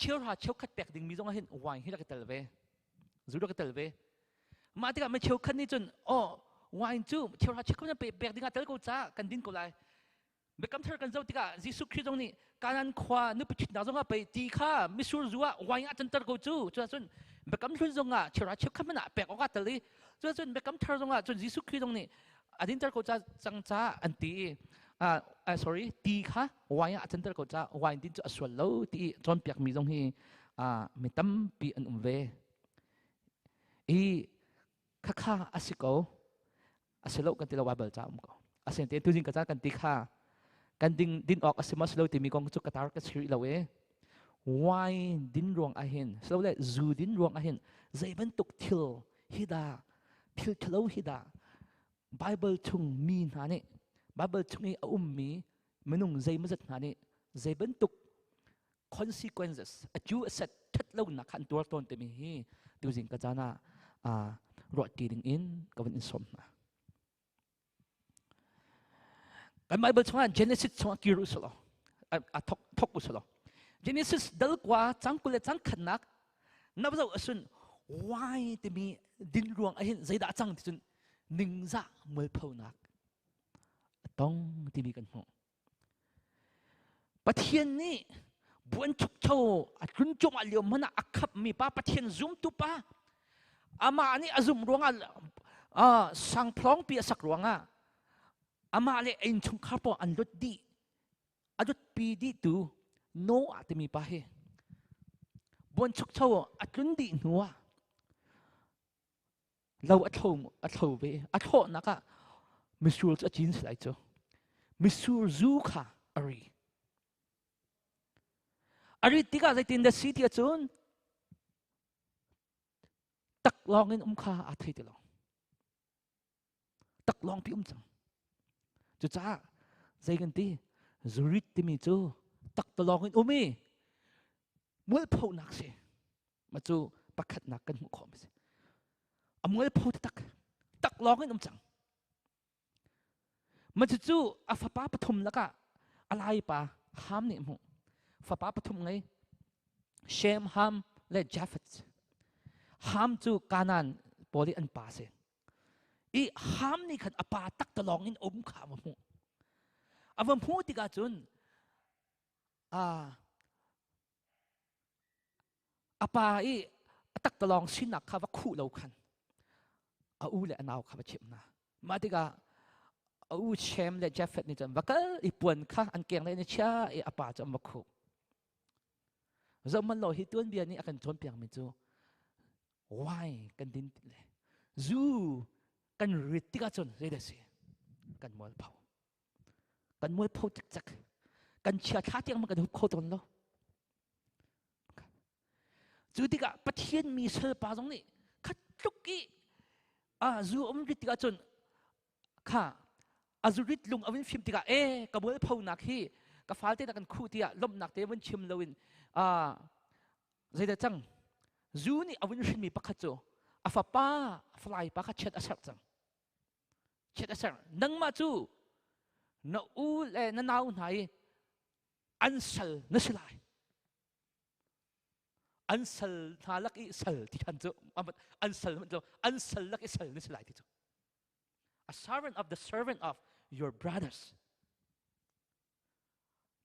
cheuhra cheukhat pek dingmi zong ah hin wine hi rak i tel ve zu rak i tel ve mah tikah mi cheukhat nih cun oh wine cu cheuhra cheukhat na pe pek dingah tel ko ca kan din ko lai biakam thar kan zoh tikah Jesuh Khrih zong nih Kanan khua nupi ṭhitnak zong ah pei ti kha misur zu ah wine ah canter ko cu cuahcun biakam hlun zong ah cheuhra cheukhat hmanh ah pek awk ah tel i cuahcun biakam thar zong ah cun Jesuh Khrih zong nih a dinter ko ca cang ca an ti i sorry ti kha wine ah a canter ko ca wine din cu a sual lo ti i cawnpiakmi zong hi mi tampi an um ve i khakha a si ko a si lo kan ti lo Bible ca um ko a sin te tuzing ka ca kan ti kha kan ding din awk a si ma si lo timi kong cu ka tar ka chiri lo e wine din ruang ahin silo le zu din ruang ahin zei bantuk thil hi dah thil thalo hi dah Bible chung mi hna nih Bible chung i a ummi minung zeimawzat hna nih zei bantuk consequences a cu a set ṭhat lonak kha an tuar tawn timi hi tuzing ka caan ah ruahṭi ding in ka van in sawm hna. Kan Bible chungah Genesis chungah kir u selaw a thok thok u selaw Genesis dal kwa cang kul le cang khatnak na zoh asun why timi din ruang ahin zeidah cang ti cun ningzah mualphonak a tong timi kan hmuh. Pathian nih buanchukcho a tlun cuahmah lio hmanh ah a khapmi pa Pathian zumtu pa amah nih a zumh ruangah sangphlawngpi a sak ruangah amah le a innchungkhar pawl an lut dih a lutpi dihtu Noah timi pa hi buanchukcho a tlun dih hnuah lo a thlo a thlo ve a thlawhnak ah misur cu a cin si lai cu misur zu kha a ri a rit tikah zeitin dah si ti ahcun taklawng in um kha aa thei ti lo taklawng pi um cang cucaah zei kan ti zurit timi cu taktalawng in um i mualphonak si ma cu pakhatnak kan hmuh khawh mi si a mualpho tak tak lawng in um cang ma cu a fapa pathum lakah a lai pa Ham nih hmuh fapa pathum ngei Shem Ham le Japheth Ham cu Kanan pawl i an pa si i Ham nih khan a pa tak talawng in um kha a va hmuh a va hmuh tikah cun a A pa i a taktalawng sinak kha va khuh lo khan. A u le a nau kha va chimh hna. Mah tikah a u Shem le Japheth nih cun va kal i puan kha an keng le an i chia i a pa cu an va khuh. Zohhmanh law hi tuanbia nih a kan cawnpiakmi cu wine kan din le zu kan rit tikah cun zeidah si kan mualpho. Kan mualpho cikcek. Kan chia thla tiang kan hup kho tawn lo. Cu tikah Pathian mi salpa zong nih khat tluk i a zu um rit tikah cun kha a zurit lung a vun fim tikah e ka mualphonak hi ka falte na kan khuh tiah lawmhnak te vun chim loin a zeidah cang zu nih a vun hrinmi pakhat cu a fapa falai pa kha chiat a serh cang chiat a serh nangmah cu na u le na nau hna i an sal na si lai an sal hna lak i sal ti khan cu an sal an sal lak i sal na si lai ti cu a servant of the servant of your brothers.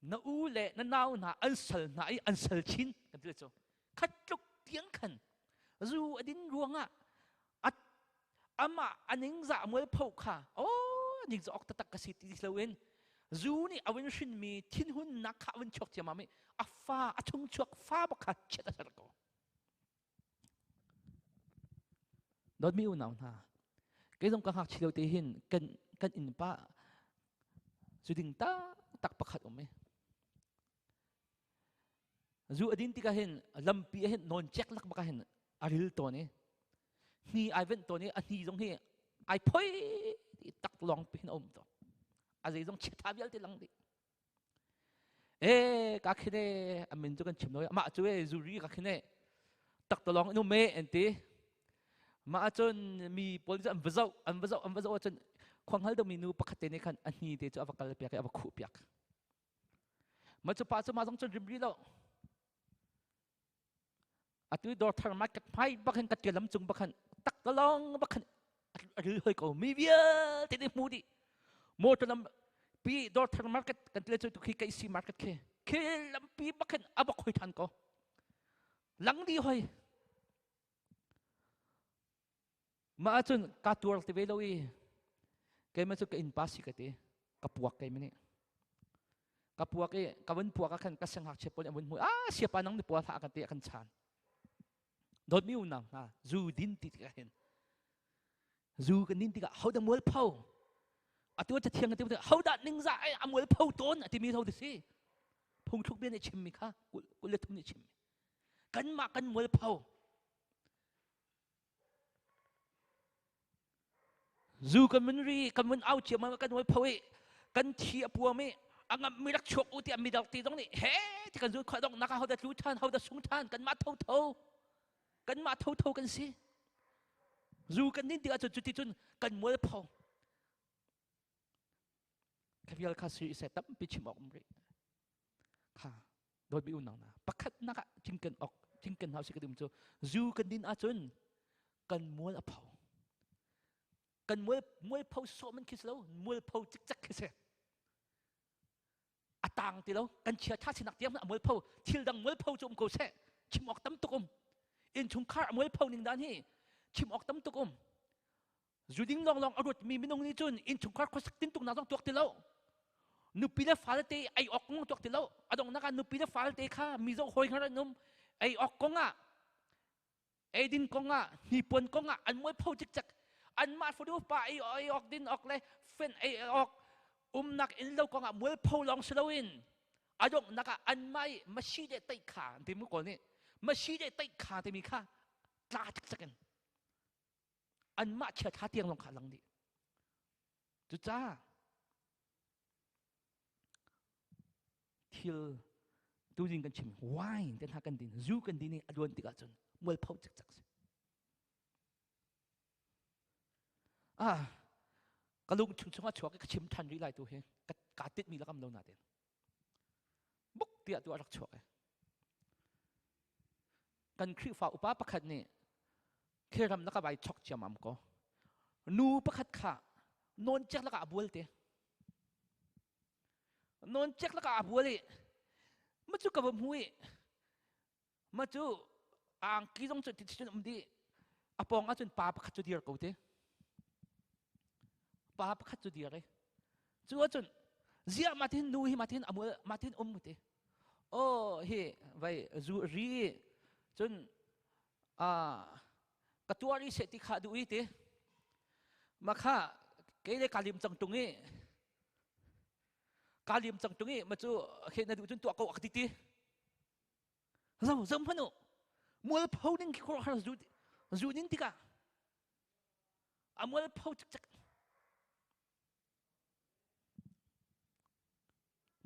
Na u le na nau hna an sal hna i an sal chin kan ti cu. Khat tluk tiang khan zu a din ruangah amah a ningzah mualpho kha oh ningzah ok taktak ka si ti loin zu nih a vun hrinmi thinhunnak kha a vun chuak ciammam i a fa a chung chuak fa bak kha chiat a ser ko. Dawtmi unau hna, kei zong ka ngakchia lio te hin kan kan innpa zu ding taktak pakhat um i zu a din tikah hin lampi ah hin nawn cek lak bak ah hin a ril tawn i hni ai venh tawn i a hni zong hi ai phoi tak lawng pi hin a um tawn a zei zong chiatha vialte lang dih E ka khine a min cu kan chim lo mah cu e zuri ka khine taktolong in um e an ti mah cun mi pawl cu an va zoh an va zoh an va zoh ahcun khuang hal mi nu pakhat te nih khan a hni te cu a va kal piak i a va khuh piak mah cu pa cu mah zong cun rim rih lo atu dawr thar market hmai bak hin ka lam cung bak khan taklong bak khan a ril hoi ko mi vialte nih hmu dih motor lam pi dawr thar market kan tile cu khi KC market khi khi lampi bak khan a bak hoi than ko lang di hoi mah ahcun ka tuar ti ve lo i keimah cu ka innpa si ka ti ka puak keimah nih ka puak i ka vun puak ah khan ka siangngakchia pawl nih an vun hmuh ah siapa nang ni puak hlah kan ti a kan chan dawtmi unau hna zu din ti tikah hin zu kan din tikah hodah mualpho atu cathiang ka ti hodah ningzah ai a mualpho tawn a timi ho si phungthluk bia nih chimmi kha 23 nih chimmi kanmah kan mualpho Zu kan mun ri kan mun au cia ma kan mual pho i kan thi a puam i a ngam mi rak chuak u tiah midang ti zong nih he ti kan zul khawh dong nak ah hodah tlu than hodah sung than kanmah thotho kanmah thotho kan si zu kan din tikah cun cuti cun kan mual pho kha vial kha si se tampi chim awk um rih kha dawtmi unau hna pakhatnak ah cinken awk cinken hau si ka tum cu zu kan din ahcun kan mual a pho kan mual mual pho sawh man khi si lo mual pho cikcek khi si a tang ti lo kan chia tha sinak tiang a mual pho thil dang mual pho cu um ko seh chim awk tam tuk um innchungkhar a mual pho ning dan hi chim awk tam tuk um Zuding lawnglawng a ruatmi minung nih cun innchungkhar khuasak tintuknak zong tuak ti lo. Nupi le fale te ei awk kong tuak ti lo. A donghnak ah nupi le fale te kha mi zoh hawi hngar an um. Ei awk kong ah, eidin kong ah, hnipuan kong ah an mualpho cikcek. Anmah fanu pa ei ei awk din awk le fen ei awk umnak inn lo kong ah mualpho lawng si loin a donghnak ah anmah i masi le teih kha an ti mu kawl nih masi le teih kha timi kha tla cikcek in anmah chiatha tiang lawng kha lang dih cucaah thil tuzing kan chim wine te hna kan din zu kan din i a luan tikah cun mualpho cikcek si ah ka lung chung chungah chuak i ka chim than rih lai tu hi ka ka tit mi lakam lo na ten buk tiah tu a rak chuak i kan Khrihfa upa pakhat nih khiram na ka vai chok ciamam ko nu pakhat kha nawn cek lakah a bual te nawn cek lakah a bual i ma cu ka va hmu i ma cu angki zong cu ti cun um di a pawng ah cun pa pakhat cu dir ko te. Pa pakhat cu dir i cu ahcun ziah mah tin nu hi mah tin amul mah tin um ti oh hi vai zu ri cun a ka tuar i se ti kha du i ti ma kha kei le kalim cang tung i kalim cang tung i ma cu khe na du cun tuah ko ak ti ti zo zam hmanu mualpho ding khi khuaruahhar zu zu ding tikah a mualpho cikcek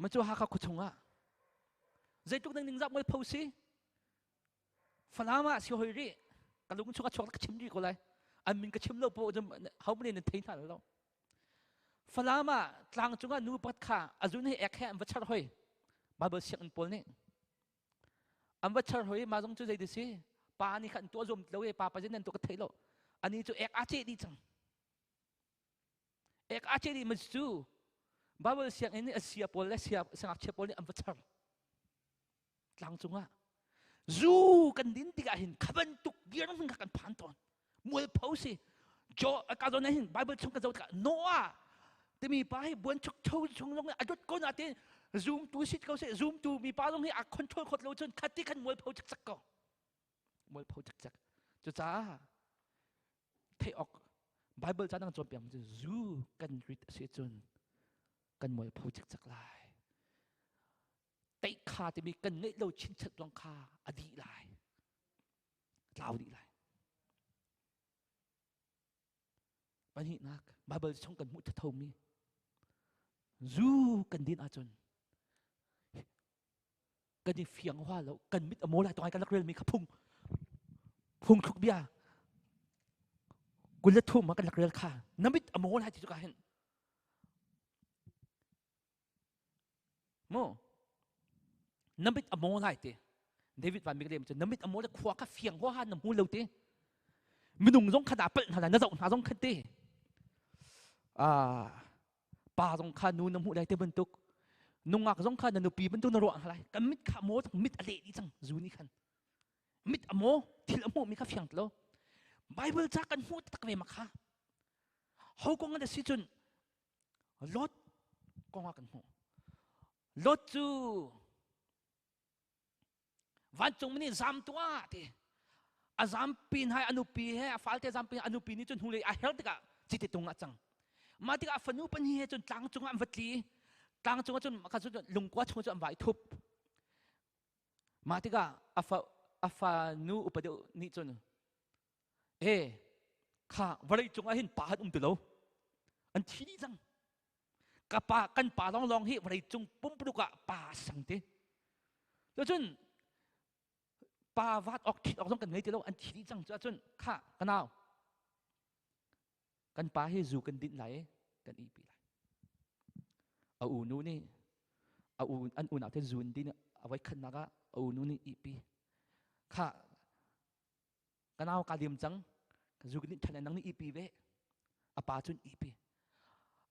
ma cu Hakha khuachung ah zeitluk ding ningzah mualpho si Falam ah si hoi rih ka lung chung a chuak ka chim rih ko lai an min ka chim lo po ho mene nan thei hna lo Falam ah tlang cungah nu pakhat kha a zun he ek he an va char hoi Bible sianginn pawl nih an va char hoi ma zong cu zei si pa nih khan tuah zuam lo e pa pa zin nan tuah ka thei lo ani cu ek a ce dih cang ek a ce dih ma cu Bible sianginn nih a sia pawl le sia siangngakchia pawl nih an va char tlang cungah zu kan din tikah hin kha bantuk dirhmun kha kan phan tawn mualpho si jo ka zawn hin bible chung ka zoh tikah noah timi pa hi buan chuk tho chung zong a dot ko na te zoom tu sit ko se zoom tu mi pa zong hi a control khot lo cun khati khan mualpho chak chak ko mualpho chak chak cu caah theih ok bible ca nang cawnpiak cu zu kan rit a si cun kan mualpho chak chak lai teih kha timi kan ngeih lo chinchat zong kha a dih lai tlau dih lai pahnihnak Bible chung kan hmuh thathomi zu kan din ahcun kan i fiang hua lo kan mit a maw lai tongai kan rak relmi kha phung phung thluk bia 23 ah kan rak rel kha na mit a maw lai ti cu ka hin Mu na mit a maw lai ti David van bik lem cu na mit a maw le khua kha fiang huaha na hmu lo ti minung zong kha dah palh hna lai na zoh hna zong kha ti ah pa zong kha nu na hmuh lai te bantuk nungak zong kha na nupi bantuk na ruah hna lai kan mit kha maw mit a leh dih cang zu nih khan mit a maw thil a hmuh mi kha fiang ti lo Bible ca kan hmuh tak ve ma kha ho kong an si cun Lot kong ah kan hmuh. Lot cu vancung nih zam tuah ti a zampi hai a nupi he a falte zampi a nupi nih cun hnulei a her tikah chiti tung ah cang mah tikah a fanu pahnih he cun tlang cungah an va tli tlang cungah cun kha cun lungkua chung cun an vai thup mah tikah a fa a fanu upa deuh nih cun E kha vawlei cungah hin pa an um ti lo an thi dih cang ka pa kan pa lawnglawng hi vawlei cung pumpuluk ah pa a sang ti cun pa vat awk thit awk zong kan ngei ti lo an thi dih cang cu ahcun kha ka nau kan pa hi zu kan dinh lai kan ihpi lai a u nu nih a u an unau te zu in din a voi khatnak ah a u nu nih ihpi kha ka nau ka lim cang zu nih ṭhan nang nih ipi ve a pa cun ipi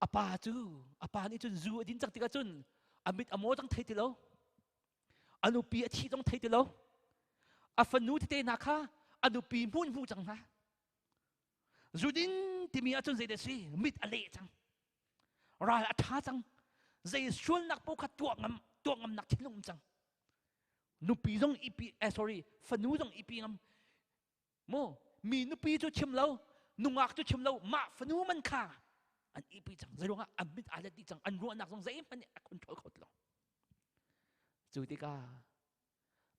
a pa cu a pa nih cun zu a din cang tikah cun a mit a maw cang thei ti lo a nupi a thi zong thei ti lo a fanu tete hna kha a nupi hmun hmu cang hna zu din timi ahcun zei dah si mit a leh cang ral a ṭha cang zei sualnak paoh kha tuah ngam tuah ngamnak thinlung um cang nupi zong ipi eh sorry fanu zong ipi ngam mu mi nupi cu chim lo nungak cu chim lo mah fanu man kha an ipi cang zeiruangah an mit aa let dih cang an ruahnak zong zeihmanh nih a control kho ti lo cu tikah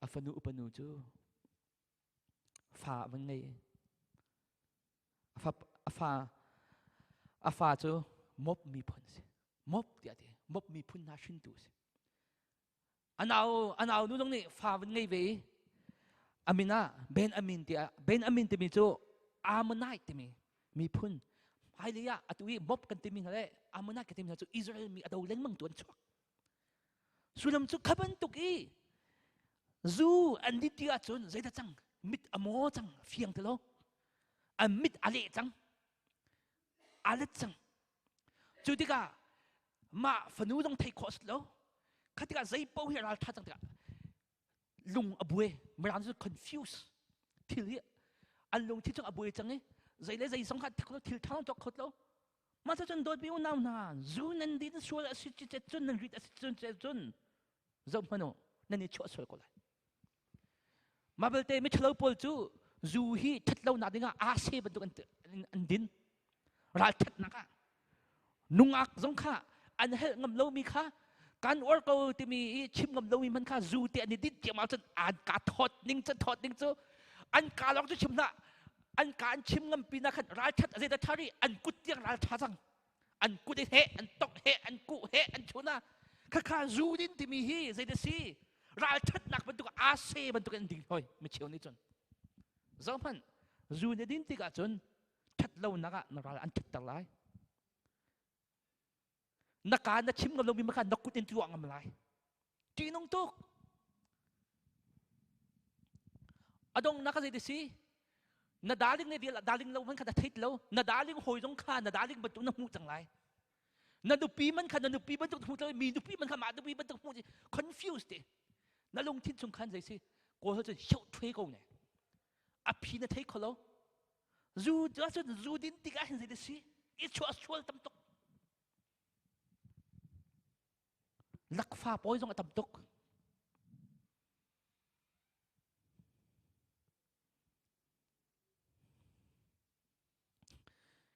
a fanu upanu cu fa van ngei a fa a fa a fa cu mop miphun a si mop tiah ti mop miphun hna hrintu a si A nau nu zong nih fa van ngei ve i a min ah Ben Amin tiah Ben Amin timi cu Ammonite timi miphun hmailei ah atu i Moab kan timi hna le Ammonite kan timi hna cu Israel mi a do lengmang tu an chuak. Sullam cu kha bantuk i zu an dit ti ahcun zeidah cang mit a maw cang fiang ti lo an mit a leh cang a let cang Cu tikah mah fanu zong theih khawh a si lo. Kha tikah zei paoh hi ral ṭha cang tikah lung a buai. Mirang cu confuse. Thil hi an lungthin chung a buai cang i zei le zei zong kha thil ṭha zong tuak kho lo. Mah cun dawtmi unau hna, zu nan din sual a si cicet cun nan rit a si cun cun zoh hmanh u, nan i chuah sual ko lai. Mah belte miṭhalo pawl cu zu hi ṭhatlonak dingah aa se bantuk an din. Ralṭhatnak ah nungak zong kha an helh ngam lomi kha kan uar ko timi i chim ngam lomi hmanh kha zu te an i din tiam ahcun an ka thawt ning cu thawt ning cu an ka lawng cu chim hlah an ka an chim ngam pin ah khan ralṭhat a zeidah ṭha rih an kut tiang ralṭha cang an kut i he an tongh he an kuh he an chun ah khakha zu din timi hi zeidah si ralṭhatnak bantuk aa se bantuk in ding hoi micheu nih cun zohhmanh zu na din tikah cun ṭhat lonak ah na ral an ṭhatter lai na ka na chim ngam lomi kha na kut in tuah ngam lai ṭihnung tuk a dongnak ka zei si na darling ne vial darling lo man kha na theit lo na darling hawi zong kha na darling bantuk na hmuh cang lai na nupi man kha na nupi bantuk hmuh cang mi nupi man kha mah nupi bantuk hmuh confused te na lungthin chung khan zei si kawl cun hioh thwe ko ne a phi na thei kho lo zu cun zu din tikah hin zei si i chuah sual tam tuk Lakfa pawi zong a tam tuk.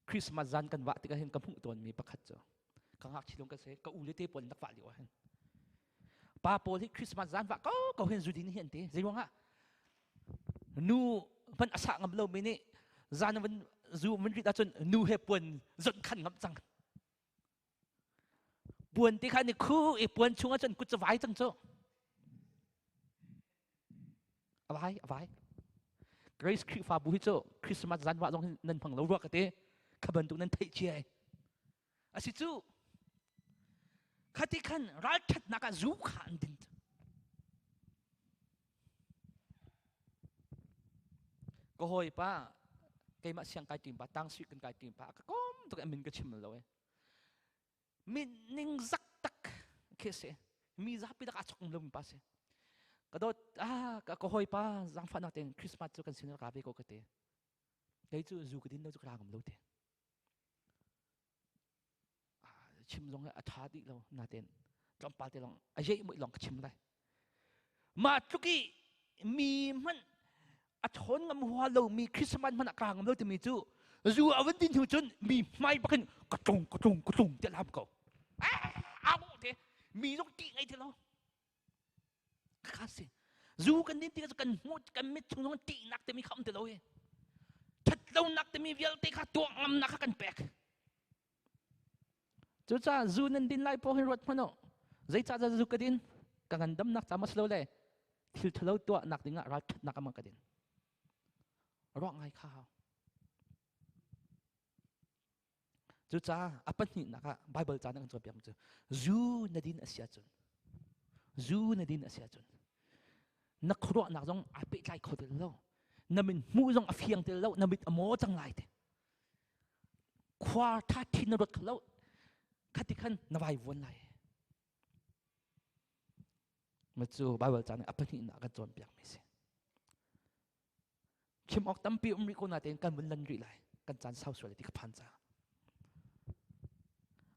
Christmas zan kan vah tikah hin ka hmuh tawnmi pakhat cu ka ngakchia lung ka si ka u le te pawl nak vah lio ah hin pa pawl hi Christmas zan vah ko ko hin zudin hi an ti zei ruangah nu hmanh a sah ngam lomi nih zan van zu van rit ahcun nu he puan zonh khan ngam cang Puan ti kha ni khu i puan chungah cun kut cu vai cang cu. A vai, a vai. Grace Khrihfabu hi cu Christmas zan vah zong nan hmang lo rua ka ti. Kha bantuk nan theih cia ai. Asi cu khati khan ralṭhatnak ah zu kha an din. Ka hawipa keimah siang kai ṭim pa tang sui kan kai ṭim pa ka kom tuk min ka chim lo e. Min ning zak tak khi si. Mi zapi dak a chok lo mi pa si. Ka dawt ah ka ka hawipa zangfah nak tein Christmas cu kan sin ka ve ko ka te. Kei cu zu ka din lo cu ka ra ngam lo te. Chim zong a ṭha dih lo natein tlawmpal te lawng a yeih muih lawng ka chim lai. Mah tluk i mi hmanh a ṭhawn ngam hua lomi Christmas hmanh a ka ngam lo timi cu zu a van din hnu cun mi hmai bakin ka tlung ka tlung ka tlung ti lam ko. Au te mi zong ṭih ngei ti lo. Kha si. Zu kan din tikah kan hmuh kan mit chung zong ṭihnak timi kha um ti lo i. Ṭhatlonak timi vialte kha tuah ngamnak kha kan pek. Cucaah zu nan din lai paoh hin ruat hmanh u. Zeicah zu ka din? Ka ngandamnak ca maw si lo le thil ṭhalo tuahnak dingah ralṭhatnak amah ka din. Ruah ngai kha hau. Cucaah a pahnihnak ah Baibal ca nih kan cawnpiak cu zu na din a si ahcun zu na din a si ahcun na khuaruahnak zong aa pehtlai kho ti lo na min hmuh zong a fiang ti lo na mit a maw cang lai te khua tha thin na ruat kho lo khati khan na vai vuan lai ma cu Bible ca nih a pahnihnak kan cawnpiak mi si chim awk tampi um rih ko natein kan vun lan rih lai kan caan sau sual ti ka phan ca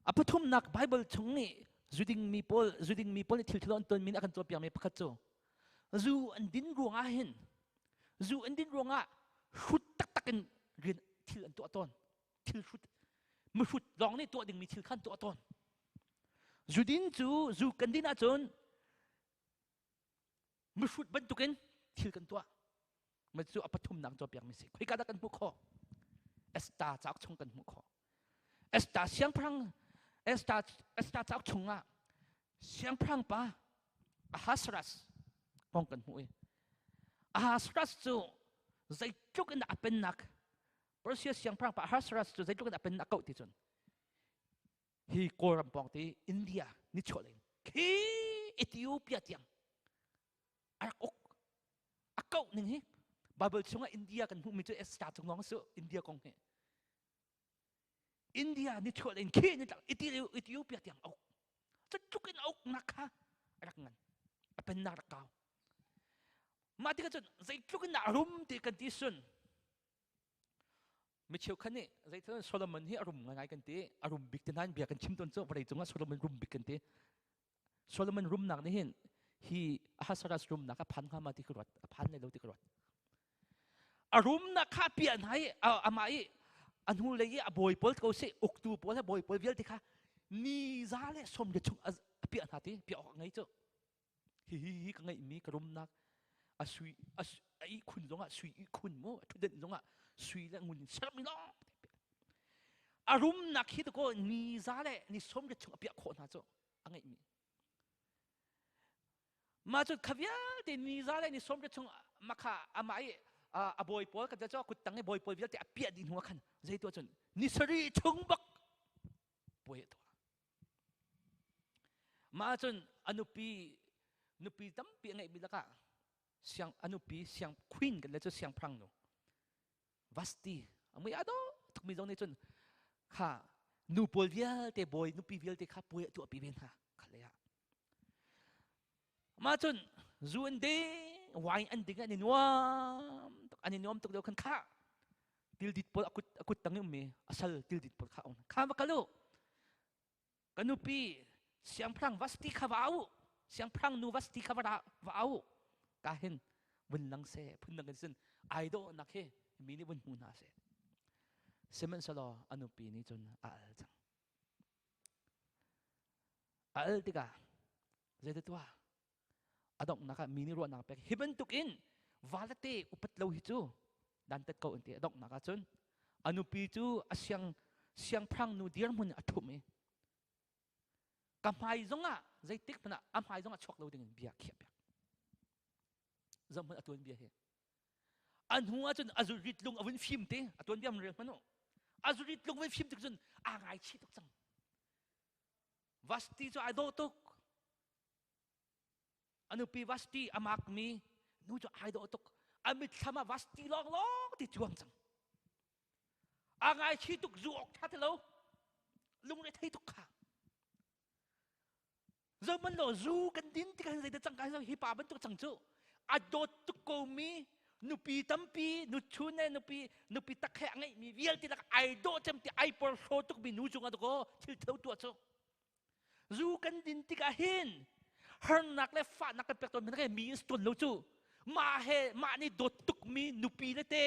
a pathumnak Bible chung nih zuding mi pawl zuding mi pawl nih thil thil an ton mi nih a kan cawnpiak mi pakhat cu zu an din ruangah hin zu an din ruangah hrut taktak in rian thil an tuah tawn thil hrut mihrut lawng nih tuah dingmi thil khan tuah tawn zudin cu zu kan din ahcun mihrut bantukin thil kan tuah ma cu a pathumnak cawnpiak mi si khoika dah kan hmuh khawh Esther cauk chung kan hmuh khawh Esther siangpahrang Esther Esther cauk chungah siangpahrang pa Ahasuerus kong kan hmuh i Ahasuerus cu zeitluk in a pennak Persia siangpahrang pa Ahasuerus cu zeitluk in a pennak kauh ti cun hi Kawlram pawng te India nichuah lei khi Ethiopia tiang a rak uk a kauh ning hi Bible chungah India kan hmuhmi cu Esther chung lawng su India kong hi India nichuah lei khi nitlak Ethiopia tiang a uk cutluk in a uknak kha a rak ngan a pennak rak kau mah tikah cun zeitluk in a rum ti kan ti sun. Mi cheukhat nih zeitin Solomon hi a rum ngaingai kan ti, a rum bik ti nain bia kan chim tawn cu vawlei cungah Solomon rum bik kan ti. Solomon rumnak nih hin hi Ahasuerus rumnak a phan hnga ma ti ka ruat, a phan lai lo ti ka ruat. A rumnak kha piah hna i amah i a hnulei i a bawi pawl ko seh uktu pawl le bawi pawl vialte kha ni za le som le chung a piah hna ti piah awk a ngei cu. Hi hi hi ka ngeihmi ka rumnak a sui a ihkhun zongah sui ihkhun mu a ṭhutdenh zongah sui le ngun in sermi lawng a rumnak hi ko ni za le ni som le chung a piah khawh hna cu a ngeihmi mah cu kha vialte ni za le ni som le chung makha amah i a bawi pawl kan cu kut tang i bawi pawl vialte a piah dih hnu ah khan zei tuah cun ni sarih chung bak puai a tuah Mah ahcun a nupi nupi tampi a ngeihmi lakah siang a nupi siang queen kan le cu siangpahrang nu Vasti a mui a dawh tukmi zong nih cun kha nu pawl vialte bawi nupi vialte kha puai a tuahpi ve hna kha lei ah mah cun zu an ding wine an ding an i nuam tuk an i nuam tuk lio khan kha tildit pawl a kut tang i ummi a sal tildit pawl kha on kha va kal u ka nupi siangpahrang Vasti kha va au siangpahrang nu Vasti kha va va au ka hin vun lang se phun dang in sin ai dawh nak hi mi nih vun hmu hna seh sihmanhsehlaw a nupi nih cun a al cang a al tikah zeidah tuah a donghnak ah mi nih ruahnak pek hi bantuk in valate upat lo hi cu dantat ko an ti a donghnak ah cun a nupi cu a siang siangpahrang nu dirhmun a ṭhum i ka hmai zongah zeitik hmanh ah a hmai zongah chuak lo dingin bia khiah piak zohhmanh a tuan bia hi a hnu ah cun a zurit lung a vun fim te a tuan bia rel hmanh u a zurit lung vun fim tik cun aa ngaichih tuk cang Vasti cu ai dawh tuk A nupi Vashti a makmi nu cu ai dawh tuk. A mitthlam ah Vashti lawnglawng ti cuang cang. A ngaichi tuk zu awk ṭha ti lo. Lungre thei tuk kha. Zohman law zu kan din tikah zeidah cang ka hi pa bantuk cang cu. A dawt tuk ko mi nupi tampi nuchun le nupi nupi tak he a ngeihmi vialte lak ai dawh cem ti ai porhlaw tukmi nu cungah dakaw thil theu tuah cu. Zu kan din tikah hin harnak le fahnak kan pek tawn mi mi in tuan lo cu mah he mah nih dawt tukmi nupi le te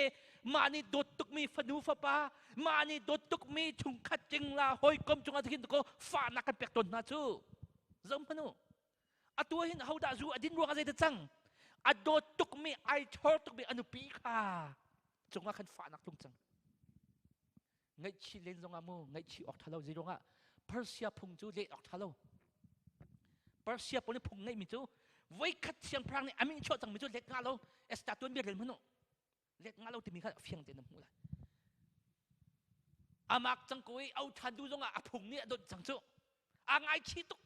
mah nih dawt tukmi fanu fapa mah nih dawt tukmi chungkhat cingla hawikom cungah hin ko fahnak kan pek tawn hna cu zoh hmanh u atu hin hodah zu a din ruangah zeidah cang a dawt tukmi ai chor tukmi a nupi kha cungah khan fahnak tlung cang Ngaihchih len zongah mu ngaihchih awk ṭha lo zei ruangah Persia phung cu leh awk ṭha lo. Persia pawl nih phung ngeihmi cu voikhat siangpahrang nih a min chuah cangmi cu let nga lo Esther tuanbia rel hmanh u let nga lo timi kha fiang tein na hmuh lai. Amak cang ko i au ṭhan du zongah a phung nih a donh cang cu. A ngaichih tuk.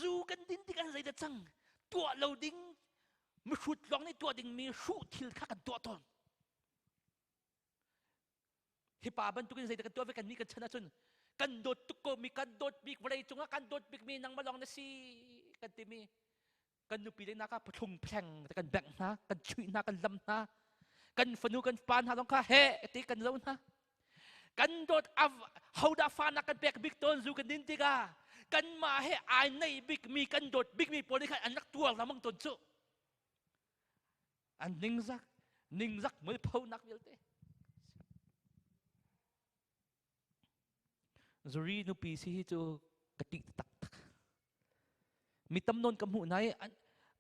Zu kan din tikah zeidah cang? Tuah lo ding mihrut lawng nih tuah dingmi hruh thil kha kan tuah tawn. Hi pa bantukin zeidah kan tuah ve kan nih kan chan ahcun kan dawt tuk ko mi kan dawt bik vawlei cungah kan dawt bik mi nangmah lawng na si kan timi kan nupi le naka phuhlung phleng kan bengh hna kan chuih hna kan lam hna kan fanu kan pa hna zong kha he ti kan zo hna kan dawt hodah fa nak kan pek bik tawn zu kan din tikah kanmah he ai nei bik mi kan dawt bik mi pawl nih khan an rak tuar lamang tawn cu an ningzak ningzak mualpho nak vialte Zuri nupi si hi cu ka ṭih taktak. Mi tam nawn ka hmuh hna i